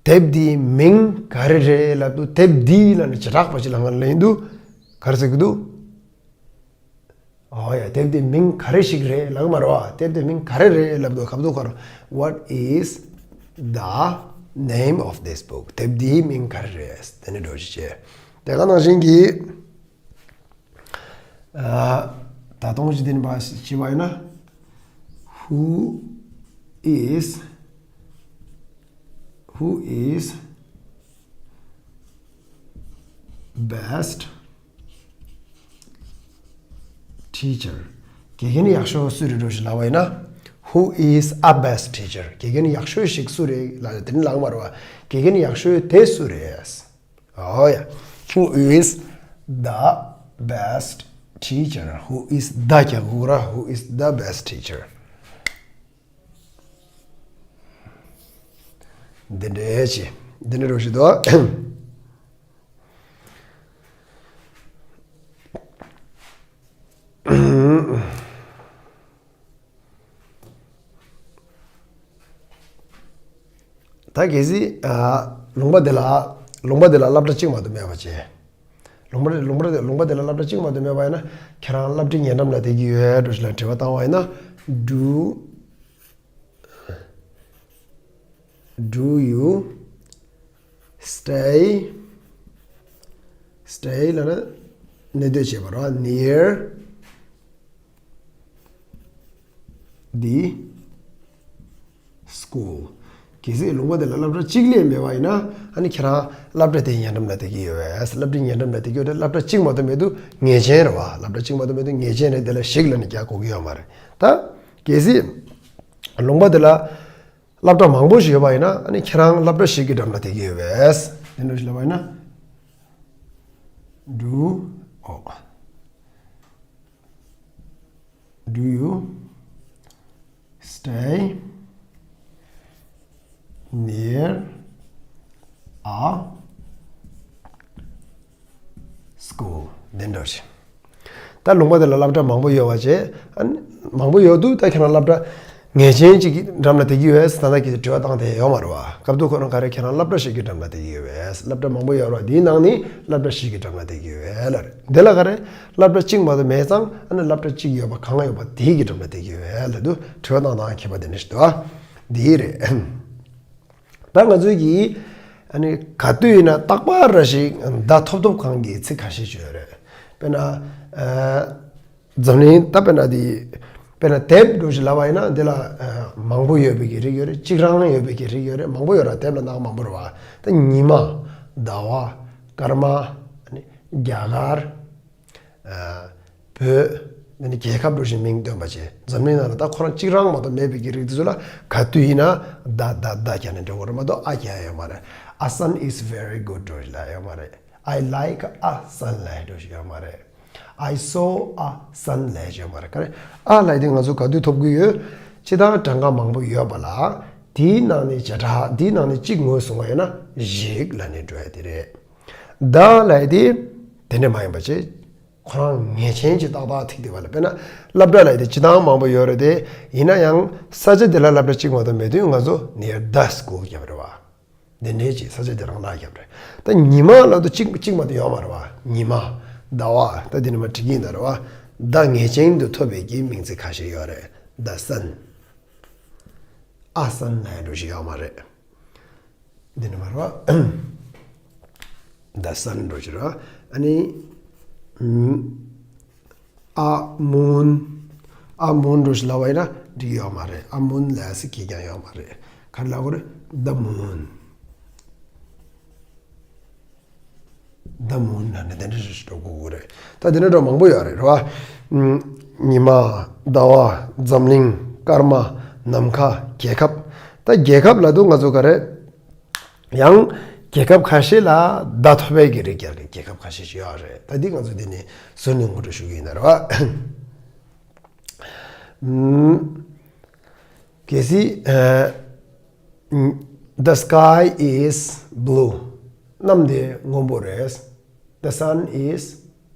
དེབ་འདིའི་མིང་ག་རེ་རེད་ལབ་དུས། དེབ་འདི་ལབ་ནས་བྱེ་བྲག་པ་ཅིག་ལ་ང་ལ་ཡིན་དུས་ག་རེ་ཟེར་གི་འདུག། ཨོ་ཡ། དེབ་འདིའི་མིང་ག་རེ་ཞིག་རེད་ལབ་གི་མ་རེད་བ། དེབ་འདིའི་མིང་ག་རེ་རེད་ལབ་དུས་ག་བར་དུ་ག་རེ། What is the name of this book? དེབ་འདིའི་མིང་ག་རེ་རེད། དེ་ནི་འགྲོ་ཅི་བྱེད། དེ་ག་ནང་བཞིན་གྱི། ཨ། ད་དུང་ཅི་དེ་ནི་བ་ཞིག་བྱས་པ་ཡིན་ན། Who is, who is best teacher? དགེ་རྒན་ཡག་ཤོས་སུ་རེད་འགྲོ་ཞིག་ལབ་པ་ཡིན་ན། Who is a best teacher? དགེ་རྒན་ཡག་ཤོས་ཤིག་སུ་རེད་ལབ་དེ་ནི་ལབ་གི་མ་རེད་བ། དགེ་རྒན་ཡག་ཤོས་དེ་སུ་རེད། Oh yeah. Who is the best teacher? Who is the རྒྱག་དགོས་ར། Who is the best teacher? འདི་འདྲའི་ཅི། འདི་འདྲ་རོ་ཞིག་འདུག། ད་གལ་སྲིད། ཨ། ལུང་པ་འདི་ལ། ལུང་པ་འདི་ལ་སློབ་གྲྭ་གཅིག་མ་གཏོགས་མེད་པ་བྱས། ལུང་པ། ལུང་པ། ལུང་པ་འདི་ལ་སློབ་གྲྭ་གཅིག་མ་གཏོགས་མེད་པ་ཡིན་ན། ཁྱེད་རང་སློབ་གྲྭའི་ཉེ་འགྲམ་ལ་བསྡད་ཀྱི་ཡོད་འགྲོ་ཞིག་ལ་དྲི་བ་བཏང་བ་ཡིན་ན། Do, do you stay, stay ལབ་ན་གནས་སྡོད་བྱེད་པ་རེད་བ། Near the school. གལ་སྲིད་ལུང་པ་དེ་ལ་སློབ་གྲྭ་གཅིག་ལས་མེད་པ་ཡིན་ན། ཨ་ནི་ཁྱེད་རང་སློབ་གྲྭ་དེའི་ཉེ་འགྲམ་ལ་བསྡད་ཀྱི་ཡོད་པས། སློབ་གྲྭའི་ཉེ་འགྲམ་ལ་བསྡད་ཀྱི་ཡོད་དེ། སློབ་གྲྭ་གཅིག་མ་གཏོགས་མེད་དུས་ངེས་ཅན་རེད་བ། སློབ་གྲྭ་གཅིག་མ་གཏོགས་མེད་དུས་ངེས་ཅན་རེད། དེ་ལ་ཞིག་ལབ་ནས་རྒྱག་དགོས་ཀྱི་ཡོད་མ་རེད། ད་གལ་སྲིད་ལུང་པ་དེ་ལ་སློབ་གྲྭ་མང་པོ་ཞིག་ཡོད་པ་ཡིན་ན། ཨ་ནི་ཁྱེད་རང་སློབ་གྲྭ་ཞིག་གི་འགྲམ་ལ་བསྡད་ཀྱི་ཡོད་པས། དེ་འདྲ་ཞིག་ལབ་པ་ཡིན་ན། Do, oh, do you stay near a school? འདི་འདྲ་ཞིག། ད་ལུང་པ་དེ་ལ་སློབ་གྲྭ་མང་པོ་ཡོད་པ་བྱས། ཨ་ནི་མང་པོ་ཡོད་དུས་ད་ཁྱེད་རང་སློབ་གྲྭ་ངེས་ཅན་གཅིག་གི་འགྲམ་ལ་བསྡད་ཀྱི་ཡོད་ཟེར་ད་ལྟ་གི་དྲི་བ་བཏང་དེ་ཡོད་མ་རེད་བ། སྐབས་དུས་ཁོ་རང་ག་རེ། ཁྱེད་རང་སློབ་གྲྭ་ཞིག་གི་འགྲམ་ལ་བསྡད་ཀྱི་ཡོད་པས། སློབ་གྲྭ་མང་པོ་ཡོད་རེད་བ། དེའི་ནང་ནས་སློབ་གྲྭ་ཞིག་གི་འགྲམ་ལ་བསྡད་ཀྱི་ཡོད་པས་ལབ་རེད། འདི་ལ་ག་རེ། སློབ་གྲྭ་གཅིག་མ་གཏོགས་མེད་ཙང་། ཨ་ནི་སློབ་གྲྭ་གཅིག་ཡོད་པ་གང་ཡོད་པ་དེའི་གི་འགྲམ་ལ་བསྡད་ཀྱི་ཡོད་པས་ལབ་དུས་དྲི་བ་བཏང་སྟངས་ཁྱད་པར་དེ་འདྲ་ཞིག་འདུག་ཨ། འདི་རེད། ད་ང་ཚོའི་གི། ཨ་ནི་ག་དུས་ཡིན་ན་རྟག་པར་ར་ཞིག་བརྡ་ཐོབ་ཐོབ་གང་གི་ཚིག་ཁ་ཤས་ཅིག་ཡོད་རེད། དཔེར་ན། ཨ། འཛམ་གླིང་ད་དཔེར་ན་འདི། དཔེར་ན་དེབ་འདྲ་ཞིག་ལབ་པ་ཡིན་ན། འདི་ལ་ཨ་མང་པོ་ཡོད་པའི་གི་རིགས་ཡོད་རེད། གཅིག་རང་ཡོད་པའི་གི་རིགས་ཡོད་རེད། མང་པོ་ཡོད་ར། དེབ་ལ་སྣ་ཁ་མང་པོ་རེད་བ། ད་ཉི་མ། ཟླ་བ། སྐར་མ། ཨ་ནི་རྒྱ་གར། ཨ། བོད། འདི་ནི་རྒྱལ་ཁབ་འདྲ་ཞིག་མིང་བཏོན་པ་བྱས། འཛམ་གླིང་ནང་ལ་ད་ཁོ་རང་གཅིག་རང་མ་གཏོགས་མེད་པའི་གི་རིགས་དེ་ཚོ་ལ་ག་དུས་ཡིན་ན་ད་ད་ད་རྒྱག་ནས་འགྲོ་དགོས་རེད་མ་གཏོགས་ཨ་རྒྱག་ཡ་ཡོད་མ་རེད། A sun is very good འདྲ་ཞིག་ལབ་ཡ་ཡོད་མ་རེད། I like a sun ལབ་ཡ་འདྲ་ཞིག་ཡོད་མ་རེད། I saw a sun ལབ་ཡ་ཡོད་མ་རེད། ག་རེ། ཨ་ལབ་ཡ་དེ་ང་ཚོ་ག་དུས་ཐོབ་ཀྱི་ཡོད། སྤྱིར་བཏང་གྲངས་ཀ་མང་པོ་ཡོད་པ་ལ། དེའི་ནང་ནས་བྱེ་བྲག་དེའི་ནང་ནས་གཅིག་ངོས་བཟུང་བ་ཡིན་ན་ཞིག་ལབ་ནས་འགྲོ་ཡ་དེ་རེད། The ལབ་ཡ་དེ་དེ་འདྲ་མ་ཡིན་པ་བྱས། ཁོ་རང་ངེས་ཅན་གྱི་ཏག་ཏག་ཐིག་དེ་བ་ལ། དཔེར་ན་སློབ་གྲྭ་ལབ་ཡ་དེ་སྤྱིར་བཏང་མང་པོ་ཡོད་རེད་དེ། ཡིན་ན་ཡང་ས་ཆ་དེ་ལ་སློབ་གྲྭ་གཅིག་མ་གཏོགས་མེད་དུས་ང་ཚོ་near the school བརྒྱབ་རེད་བ། དེ་འདྲའི་ཅིག་ས་ཆ་དེ་རང་ལ་བརྒྱབ་རེད། ད་ཉི་མ་ལབ་དུས་གཅིག་གཅིག་མ་གཏོགས་ཡོད་མ་རེད་བ། ཉི་མ། ཟླ་བ། ད་དེ་ནི་མ་འགྲིག་གི་ཡིན་ད་རེད་བ། The ངེས་ཅན་དུ་ཐོབ་པའི་གི་མིང་ཚིག་ཁ་ཤས་ཡོད་རེད། The sun། A sun ལབ་ཡ་འདྲ་ཞིག་ཡོད་མ་རེད། འདི་ནི་མ་རེད་བ། The sun འདྲ་ཞིག་རེད། ཨ་ནི། ཨ། moon། ཨ། moon འདྲ་ཞིག་ལབ་པ་ཡིན་ན་འགྲིག་ཡོད་མ་རེད། ཨ། moon ལབ་ས་ཁེ་རྐྱང་ཡོད་མ་རེད། ག་རེ་ལབ་དགོས་རེད། The moon། The moon ལབ་ནས་དེ་འདྲ་ཞིག་འགྲོ་དགོས་རེད། ད་དེ་འདྲ་འདྲ་མང་པོ་ཡོད་རེད། རེད་བ། ཉི་མ། ཟླ་བ། འཛམ་གླིང་། སྐར་མ། ནམ་མཁའ། རྒྱལ་ཁབ། ད་རྒྱལ་ཁབ་ལབ་དུས་ང་ཚོ་ག་རེ། ཡང་རྒྱལ་ཁབ་ཁ་ཤས་ལ་བརྡ་ཐོབ་པའི་གི་རིགས་རྒྱག་གི་རྒྱལ་ཁབ་ཁ་ཤས་ཤིག་ཡོད་རེད། ད་འདི་ང་ཚོ་འདི་ནས་ཟུར་ནས་ངོ་སྤྲོད་ཞུ་གི་ཡིན་ན་རེད་བ། ཨུམ། གལ་སྲིད། ཨ། The sky is blue. གནམ་དེ་སྔོན་པོ་རེད། The sun is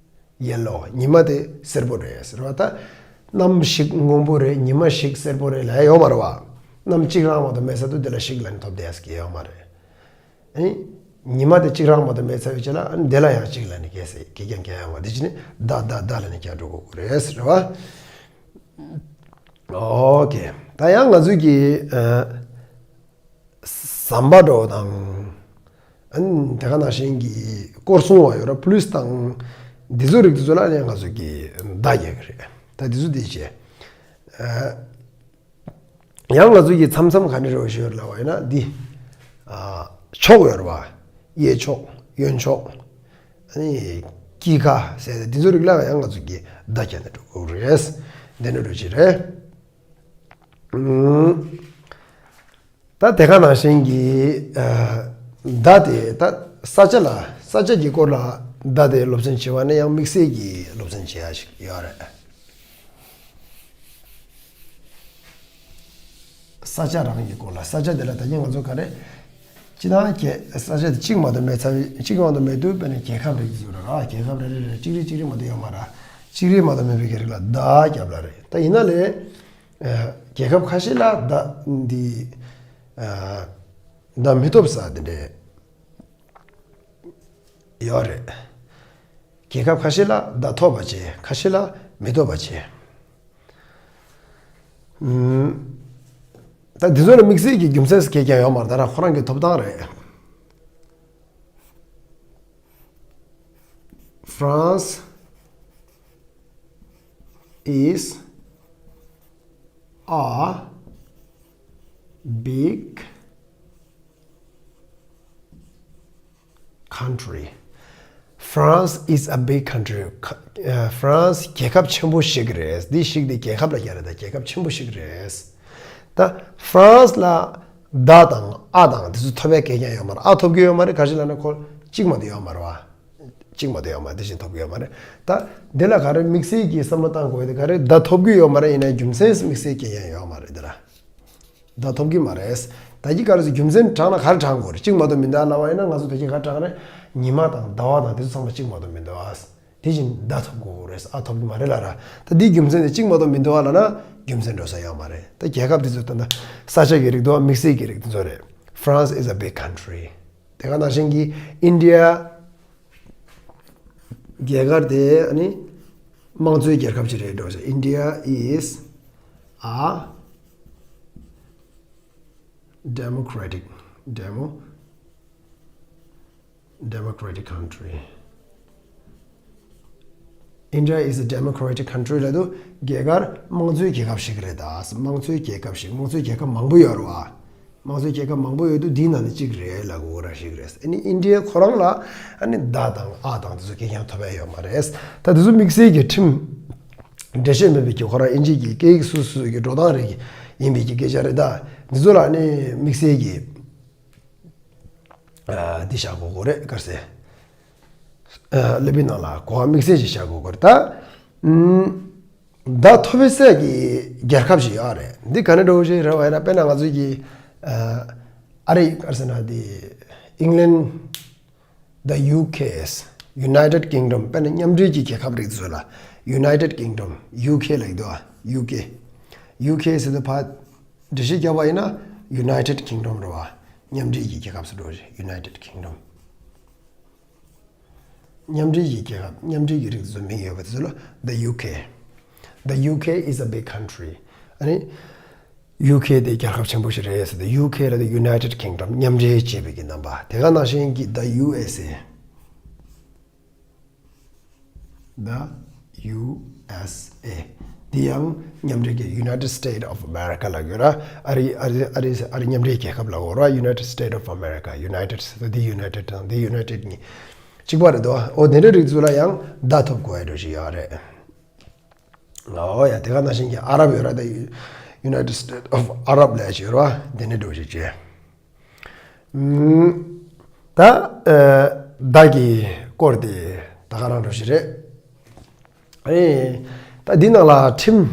yellow. ཉི་མ་དེ་སེར་པོ་རེད་ཟེར་བ། ད་གནམ་ཞིག་སྔོན་པོ་རེད། ཉི་མ་ཞིག་སེར་པོ་རེད་ལབ་ཡ་ཡོད་མ་རེད་བ། གནམ་གཅིག་རང་མ་གཏོགས་མེད་ས་དུ་དེ་ལ་ཞིག་ལབ་ནས་ཐོབ་བསྡད་ཡ་ཡོད་མ་རེད། ཨ་ནི་ཉི་མ་དེ་གཅིག་རང་མ་གཏོགས་མེད་ཚར་བའི་རྗེས་ལ། ཨ་ནི་དེ་ལ་ཡང་གཅིག་ལབ་ནས་གས་སེ་གས་ཀྱང་གས་ཡོང་བ། དེ་བྱས་ནས་ད་ད་ད་ལབ་ནས་ཀྱང་འགྲོ་དགོས་རེད་ཟེར་བ། ཨོ་ཁེ། ད་ཡང་ང་ཚོས་ཀྱི་ཨ། ཟམ་པ་འདྲ་བོ་དང་། ཨ་ནི་དེ་ག་ནང་བཞིན་གྱི་སྐོར་སྲུང་བ་ཡོད་ར། པུ་ལིས་དང་འདི་ཚོ་རིགས་དེ་ཚོ་ལ་ནི་ང་ཚོས་ཀྱི་བརྡ་རྒྱག་གི་རེད། ད་འདི་ཚོ་འདི་བྱས། ཨ། ཡང་ང་ཚོས་ཀྱི་མཚམས་མཚམས་ག་འདྲ་འདྲ་བོ་ཞིག་ཡོད་ལབ་པ་ཡིན་ན་འདི། ཨ། ཕྱོགས་ཡོད་ར་བ། གཡས་ཕྱོགས། གཡོན་ཕྱོགས། ཨ་ནི་དཀྱིལ་ཁ་ཟེར་ཏེ་འདི་ཚོ་རིགས་ལ་ཡང་ང་ཚོས་ཀྱི་བརྡ་རྒྱག་ནས་འགྲོ་དགོས་རེད། འདི་འདྲ་འདྲ་བོ་ཅིག་རེད། ཨུམ། ད་དེ་ག་ནང་བཞིན་གྱི་ཨ། བརྡ་དེ་ད་ས་ཆ་ལ། ས་ཆ་གི་སྐོར་ལ་བརྡ་དེ་སློབ་ཚན་བྱེད་པ་ནི་ཡང་དམིགས་བསལ་གྱི་སློབ་ཚན་བྱེད་ཡ་ཞིག་ཡོད་རེད། ས་ཆ་རང་གི་སྐོར་ལ། ས་ཆ་དེ་ལ་ད་གིན་ང་ཚོ་ག་རེ། སྤྱིར་བཏང་གི་ས་ཆ་དེ་གཅིག་མ་གཏོགས་མེད་ཚར་བའི། གཅིག་མ་གཏོགས་མེད་དུས་དཔེར་ན་རྒྱལ་ཁབ་རེ་ཡིན་ཟེར་ར། རྒྱལ་ཁབ་རེ་རེ་རེ་གཅིག་རེ་གཅིག་རེ་མ་གཏོགས་ཡོད་མ་རེད། གཅིག་རེ་མ་གཏོགས་མེད་པའི་གི་རིགས་ལ་བརྡ་རྒྱབ་ལ་རེད། ད་ཡིན་ན་ལས། ཨ། རྒྱལ་ཁབ་ཁ་ཤས་ལ་བརྡ་འདི། ཨ། བརྡ་མི་ཐོབ་ས་དེ་འདྲས་ཡོད་རེད། རྒྱལ་ཁབ་ཁ་ཤས་ལ་བརྡ་ཐོབ་པ་བྱས། ཁ་ཤས་ལ་མི་ཐོབ་པ་བྱས། ཨུམ། ད་འདི་ཚོ་ལ་དམིགས་བསལ་གྱི་རྒྱུ་མཚན་གང་ཡང་ཡོད་མ་རེད། ད་རང་ཁོ་རང་གི་ཐོབ་ཐང་རེད། France is a big country. France is a big country. ཁ- ཨ། France རྒྱལ་ཁབ་ཆེན་པོ་ཞིག་རེད། འདི་ཞིག་འདི་རྒྱལ་ཁབ་ལ་རྒྱག་རེད། ད་རྒྱལ་ཁབ་ཆེན་པོ་ཞིག་རེད། ད་France ལ་ད་དང་ཨ་དང་དེ་ཚོ་ཐོབ་པའི་གལ་ཀྱང་ཡོད་མ་རེད། ཨ་ཐོབ་ཀྱི་ཡོད་མ་རེད། ག་རེ་ལབ་ན་ཁོ་གཅིག་མ་གཏོགས་ཡོད་མ་རེད་བ། གཅིག་མ་གཏོགས་ཡོད་མ་རེད། དེ་བཞིན་ཐོབ་ཀྱི་ཡོད་མ་རེད། ད་འདི་ལ་ག་རེ་དམིགས་བསལ་གྱི་བསམ་བློ་བཏང་དགོས་ཡ་དེ་ག་རེ། ད་ཐོབ་ཀྱི་ཡོད་མ་རེད། ཡིན་ན་རྒྱུ་མཚན་དམིགས་བསལ་གྱི་ཡང་ཡོད་མ་རེད་འདི་ལ། ད་ཐོབ་ཀྱི་མ་རེད། ད་གི་ག་རེ་ཟེར། རྒྱུ་མཚན་དྲངས་ན་ག་རེ་དྲངས་དགོས་རེད། གཅིག་མ་གཏོགས་མི་འདུག་ལབ་པ་ཡིན་ན། ང་ཚོ་ད་གི་ག་རེ་དྲངས་རེད། ཉི་མ་དང་ཟླ་བ་དང་དེ་ཚོ་ཚང་མ་གཅིག་མ་གཏོགས་མི་འདུག་ཨ། དེ་བཞིན་ད་ཐོབ་དགོས་རེད། ཨ་ཐོབ་ཀྱི་མ་རེད་ལབ་ར། ད་འདིའི་རྒྱུ་མཚན་དེ་གཅིག་མ་གཏོགས་མི་འདུག་ཨ་ལབ་ན་རྒྱུ་མཚན་འགྲོ་ས་ཡོད་མ་རེད། ད་རྒྱལ་ཁབ་དེ་ཚོ་ད་ལྟ་ས་ཆ་གི་རིགས་འདུག་ཨ། དམིགས་བསལ་གྱི་རིགས་དེ་ཚོ་རེད། France is a big country. དེ་ག་ནང་བཞིན་གྱི་India རྒྱ་གར་དེ་ཨ་ནི་དམངས་གཙོའི་རྒྱལ་ཁབ་ཅིག་རེད་འགྲོ་ཟེར། India is a democratic, demo, democratic country. India is a democratic country ལབ་དུས་རྒྱ་གར་དམངས་གཙོའི་རྒྱལ་ཁབ་ཞིག་རེད། ད་དམངས་གཙོའི་རྒྱལ་ཁབ་ཞིག་དམངས་གཙོའི་རྒྱལ་ཁབ་མང་པོ་ཡོད་རེད་བ། དམངས་གཙོའི་རྒྱལ་ཁབ་མང་པོ་ཡོད་དུས་འདིའི་ནང་ནས་གཅིག་རེད་ལབ་དགོས་ར་ཞིག་རེད། ཨ་ནི་ཨིན་ཌི་ཡ་ཁོ་རང་ལ་ཨ་ནི་ད་དང་ཨ་དང་དེ་ཚོ་གང་ཡང་ཐོབ་ཡ་ཡོད་མ་རེད། ད་དེ་ཚོ་དམིགས་བསལ་གྱི་ཁྲིམས་འགྲེལ་བཤད་མེད་པའི་གི་ཁོ་རང་ཨིན་ཇི་གི་སྐད་ཡིག་སོ་སོ་གི་འགྲོ་སྟངས་རེད་ཡིན་པའི་གི་སྐད་ཆ་རེད། ད་འདི་ཚོ་ལ་ཨ་ནི་དམིགས་བསལ་གྱི་ཨ་འདི་བཞག་དགོས་དགོས་རེད། ག་རེ་ཟེར། ཨ་ཀླད་པའི་ནང་ལ་གོ་བ་དམིགས་བསལ་ཞིག་བཞག་དགོས་དགོས་རེད། ད་ཨུམ། བརྡ་ཐོབ་པའི་སའི་གི་རྒྱལ་ཁབ་ཞིག་ཡོད་རེད། འདི་ག་ནས་འགྲོ་ཞིག་རེད་བ་ཡིན་ན། དཔེར་ན་ང་ཚོའི་གི་ཨ་ཨ་རི་ག་རེ་ཟེར་ན་འདི་England, the U K, United Kingdom དཔེར་ན་མཉམ་འབྲེལ་གྱི་རྒྱལ་ཁབ་རིགས་ཚོ་ལ་United Kingdom, U K ལབ་ཀྱི་འདུག་ཨ། U K, U K ཟེར་དུས་ཕར་འགྲེལ་བཤད་རྒྱག་པ་ཡིན་ན་United Kingdom རེད་བ། མཉམ་འབྲེལ་གྱི་རྒྱལ་ཁབ་སུ་འགྲོ་ཞིག United Kingdom. མཉམ་འབྲེལ་གྱི་རྒྱལ་ཁབ། མཉམ་འབྲེལ་གྱི་རིགས་ཚོ་མིང་ཡོད་པ་དེ་ཚོ་ལ་the U K. The U K is a big country. ཨ་ནི་U K དེ་རྒྱལ་ཁབ་ཆེན་པོ་ཞིག་རེད་ཟེར་ཏེ། U K ལབ་དུས་United Kingdom མཉམ་འབྲེལ་བྱས་པའི་གི་རྣམ་པ། དེ་ག་ནང་བཞིན་གྱི་the U S A. The U S A. འདི་ཡང་མཉམ་འབྲེལ་གྱི་United States of America ལབ་ཡོད་ར། ཨ་རི་ཨ་རི་ཨ་རི་ཨ་རི་མཉམ་འབྲེལ་རྒྱལ་ཁབ་ལབ་ཡོད་ར། United States of America. United ཟེར་དུས་འདི་United དང་འདི་United གཉིས་གཅིག་པ་རེད་དོ། འོ་དེ་འདྲ་རིགས་ཚོ་ལ་ཡང་བརྡ་ཐོབ་དགོས་ཡ་འདྲ་ཞིག་ཡོད་རེད། འོ་ཡ། དེ་ག་ནང་བཞིན་གྱི་ཨ་རབ་ཡོད་ར། The United States of Arab ལབ་ཡ་ཅིག་ཡོད་ར། དེ་འདྲ་འདྲ་ཞིག་བྱས། ཨུམ། ད་ཨ་བརྡ་གི་སྐོར་དེ་ད་ག་རང་འགྲོ་ཞིག་རེད། ཨེ། ད་འདི་ནང་ལ་ཁྲིམས་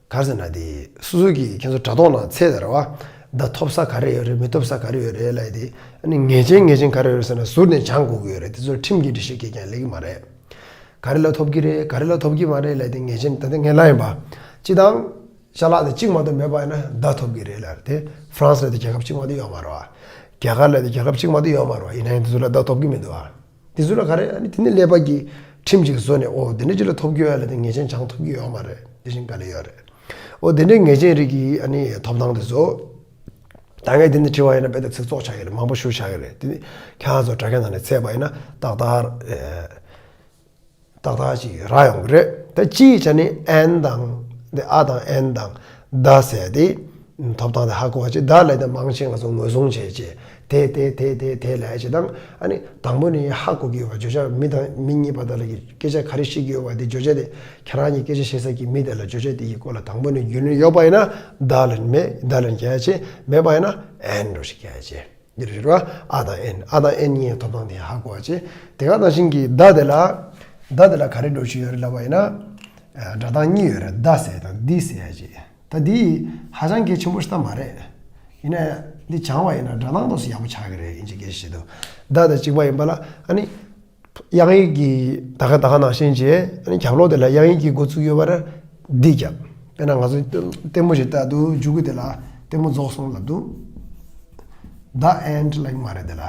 ག་རེ་ཟེར་ན། དེ་སོ་སོ་གི་ཁྱེད་ཚོ་དྲ་ཐོག་ནང་འཚོལ་དང་རེད་བ། བརྡ་ཐོབ་ས་ག་རེ་ཡོད་རེད། མི་ཐོབ་ས་ག་རེ་ཡོད་རེད་ལབ་དེ། ཨ་ནི་ངེས་ཅན་ངེས་ཅན་ག་རེ་ཡོད་རེད་ཟེར་ན་ཟུར་ནས་སྦྱང་དགོས་ཀྱི་ཡོད་རེད། དེ་ཚོར་ཁྲིམས་ཀྱི་འགྲེལ་བཤད་སྐྱེལ་མཁན་ལེགས་ཀྱི་མ་རེད། ག་རེ་ལ་ཐོབ་ཀྱི་རེད། ག་རེ་ལ་ཐོབ་ཀྱི་མ་རེད་ལབ་དེ་ངེས་ཅན་ད་ལྟ་ངས་ལབ་ཡིན་པ། སྤྱི་དང་། ཅ་ལག་དེ་གཅིག་མ་གཏོགས་མེད་པ་ཡིན་ན་བརྡ་ཐོབ་ཀྱི་རེད་ལབ་རེད་དེ། ཧྥ་རན་སི་ལབ་དེ་རྒྱལ་ཁབ་གཅིག་མ་གཏོགས་ཡོད་མ་རེད་བ། རྒྱ་གར་ལབ་དེ་རྒྱལ་ཁབ་གཅིག་མ་གཏོགས་ཡོད་མ་རེད་བ། ཡིན་ན་ཡང་དེ་ཚོ་ལ་བརྡ་ཐོབ་ཀྱི་མི་འདུག་བ། དེ་ཚོ་ལ་ག་རེ། ཨ་ནི་དེ་ནི་ཀླད་པ་གི་ཁྲིམས་ཅིག་བཟོས་ནས། ཨོ་དེ་འདྲ་ཅིག་ལ་ཐོབ་ཀྱི་ཡོད་ལབ་དེ་ངེས་ཅན་སྦྱང་ཐོབ་ཀྱི་ཡོད་མ་རེད། དེ་བཞིན་ག་ལ་ཡོད་རེད། ཨོ་དེ་འདྲའི་ངེས་ཅན་རིགས་ཀྱི་ཨ་ནི་ཐོབ་ཐང་དེ་ཚོ། ད་ངས་དེ་འདྲ་དྲི་བ་ཡིན་ན་དཔེ་དེ་ཚིག་ཚོགས་ཆགས་ཀྱི་རེད། མང་པོ་ཞེ་པོ་ཆགས་ཀྱི་རེད། དེ་ནི་ཁྱེད་རང་ཚོ་དྲ་རྒྱ་ནང་ནས་འཚོལ་བ་ཡིན་ན་ཏག་ཏག་ཨེ། ཏག་ཏག་ཅིག་རག་ཡོང་གི་རེད། ད་སྤྱིའི་ཆ་ནས་ཨན་དང་། དེ་ཨ་དང་ཨན་དང་བརྡ་ཟེར་དེ་ཐོབ་ཐང་དེ་ཧ་གོ་བ་བྱས། བརྡ་ལབ་དེ་མང་ཆེ་ང་ཚོ་ངོས་བཟུང་བྱས་བྱས། དེ་དེ་དེ་དེ་དེ་ལབ་བྱས་དང་། ཨ་ནི་དང་པོ་ནས་ཧ་གོ་གི་ཡོད་པ། བརྗོད་བྱ། མི་དང་མི་གཉིས་བར་དུ་ལ་གི་སྐད་ཆ་ག་རེ་བཤད་ཀྱི་ཡོད་པ་དེ། བརྗོད་བྱ་དེ་ཁྱེད་རང་གཉིས་སྐད་ཆ་བཤད་ས་གི་མི་དེ་ལ་བརྗོད་བྱ་དེ་ཡི་སྐོར་ལ་དང་པོ་ནས་རྒྱུས་ལོན་ཡོད་པ་ཡིན་ན། བརྡ་ལབ་མེད། བརྡ་ལབ་རྒྱག་བྱས། མེད་པ་ཡིན་ན་ཨན་འགྲོ་ཞིག་རྒྱག་བྱས། འདི་རེད་བ། ཨ་དང་ཨན། ཨ་དང་ཨན་གཉིས་ཐོབ་ཐང་དེ་ཧ་གོ་བ་བྱས། དེ་ག་ནང་བཞིན་གྱི་བརྡ་དེ་ལ། བརྡ་དེ་ལ་ག་རེ་འགྲོ་གི་ཡོད་རེད་ལབ་པ་ཡིན་ན། ཨ། སྒྲ་གདངས་གཉིས་ཡོད་རེད། བརྡ་ཟེར་དང་འདི་ཟེར་ཡ་ཅིག་ད་འདི་ཧ་ཅང་གལ་ཆེན་པོ་ཞིག་ད་མ་རེད། ཡིན་ན་ཡང་འདི་སྦྱང་བ་ཡིན་ན་སྒྲ་གདངས་ཏོག་ཙམ་ཡག་པོ་ཆགས་ཀྱི་རེད། ཡིན་གཅིག་གལ་ཆེ་ཞིག་འདུག་བརྡ་དང་གཅིག་པ་ཡིན་པ་ལ། ཨ་ནི། དབྱངས་ཡིག་གི་ད་ག་ད་ག་ནང་བཞིན་བྱས། ཨ་ནི་རྒྱབ་ལོགས་དེ་ལ་དབྱངས་ཡིག་གི་འགོ་བཙུགས་ཡོད་པ་རེད། འདི་རྒྱབ། དཔེར་ན་ང་ཚོ་ལྟད་མོ་ཞིག་ལྟ་འདུག་མཇུག་གུ་དེ་ལ་ལྟད་མོ་རྫོགས་སོང་ལབ་འདུག The end ལབ་ཀྱི་མ་རེད་དེ་ལ།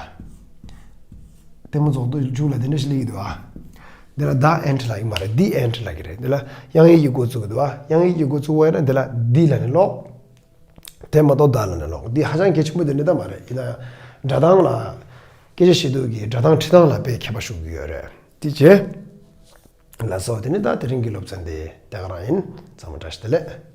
ལྟད་མོ་རྫོགས་འདུག་མཇུག་ལ་དེ་འདྲ་ཞིག་སླེབས་ཀྱི་འདུག་ཨ། དེ་ལ་The end ལབ་ཀྱི་མ་རེད། The end ལབ་ཀྱི་རེད། དེ་ལ་དབྱངས་ཡིག་གི་འགོ་བཙུགས་ཀྱི་འདུག་ཨ། དབྱངས་ཡིག་གི་འགོ་བཙུགས་པ་ཡིན་ན་དེ་ལ་འདི་ལབ་ནས་ཀློག་དེ་མ་གཏོགས་བརྡ་ལབ་ནས་ཀློག་འདི་ཧ་ཅང་གལ་ཆེན་པོ་དེ་འདྲ་ད་མ་རེད། ཡིན་ན་ཡང་སྒྲ་གདངས་ལ་སྐད་ཆ་བཤད་དུས་ཀྱི་སྒྲ་གདངས་འཁྲི་སྟངས་ལ་དཔེ་ཁྱད་པར་ཤོར་གྱི་ཡོད་རེད། དེ་བྱས། ལགས་སོ། དེ་ནི་ད་དེ་རིང་གི་སློབ་ཚན་དེ་དེ་ག་རང་ཡིན། ཚང་མ་བཀྲ་ཤིས་བདེ་ལེགས།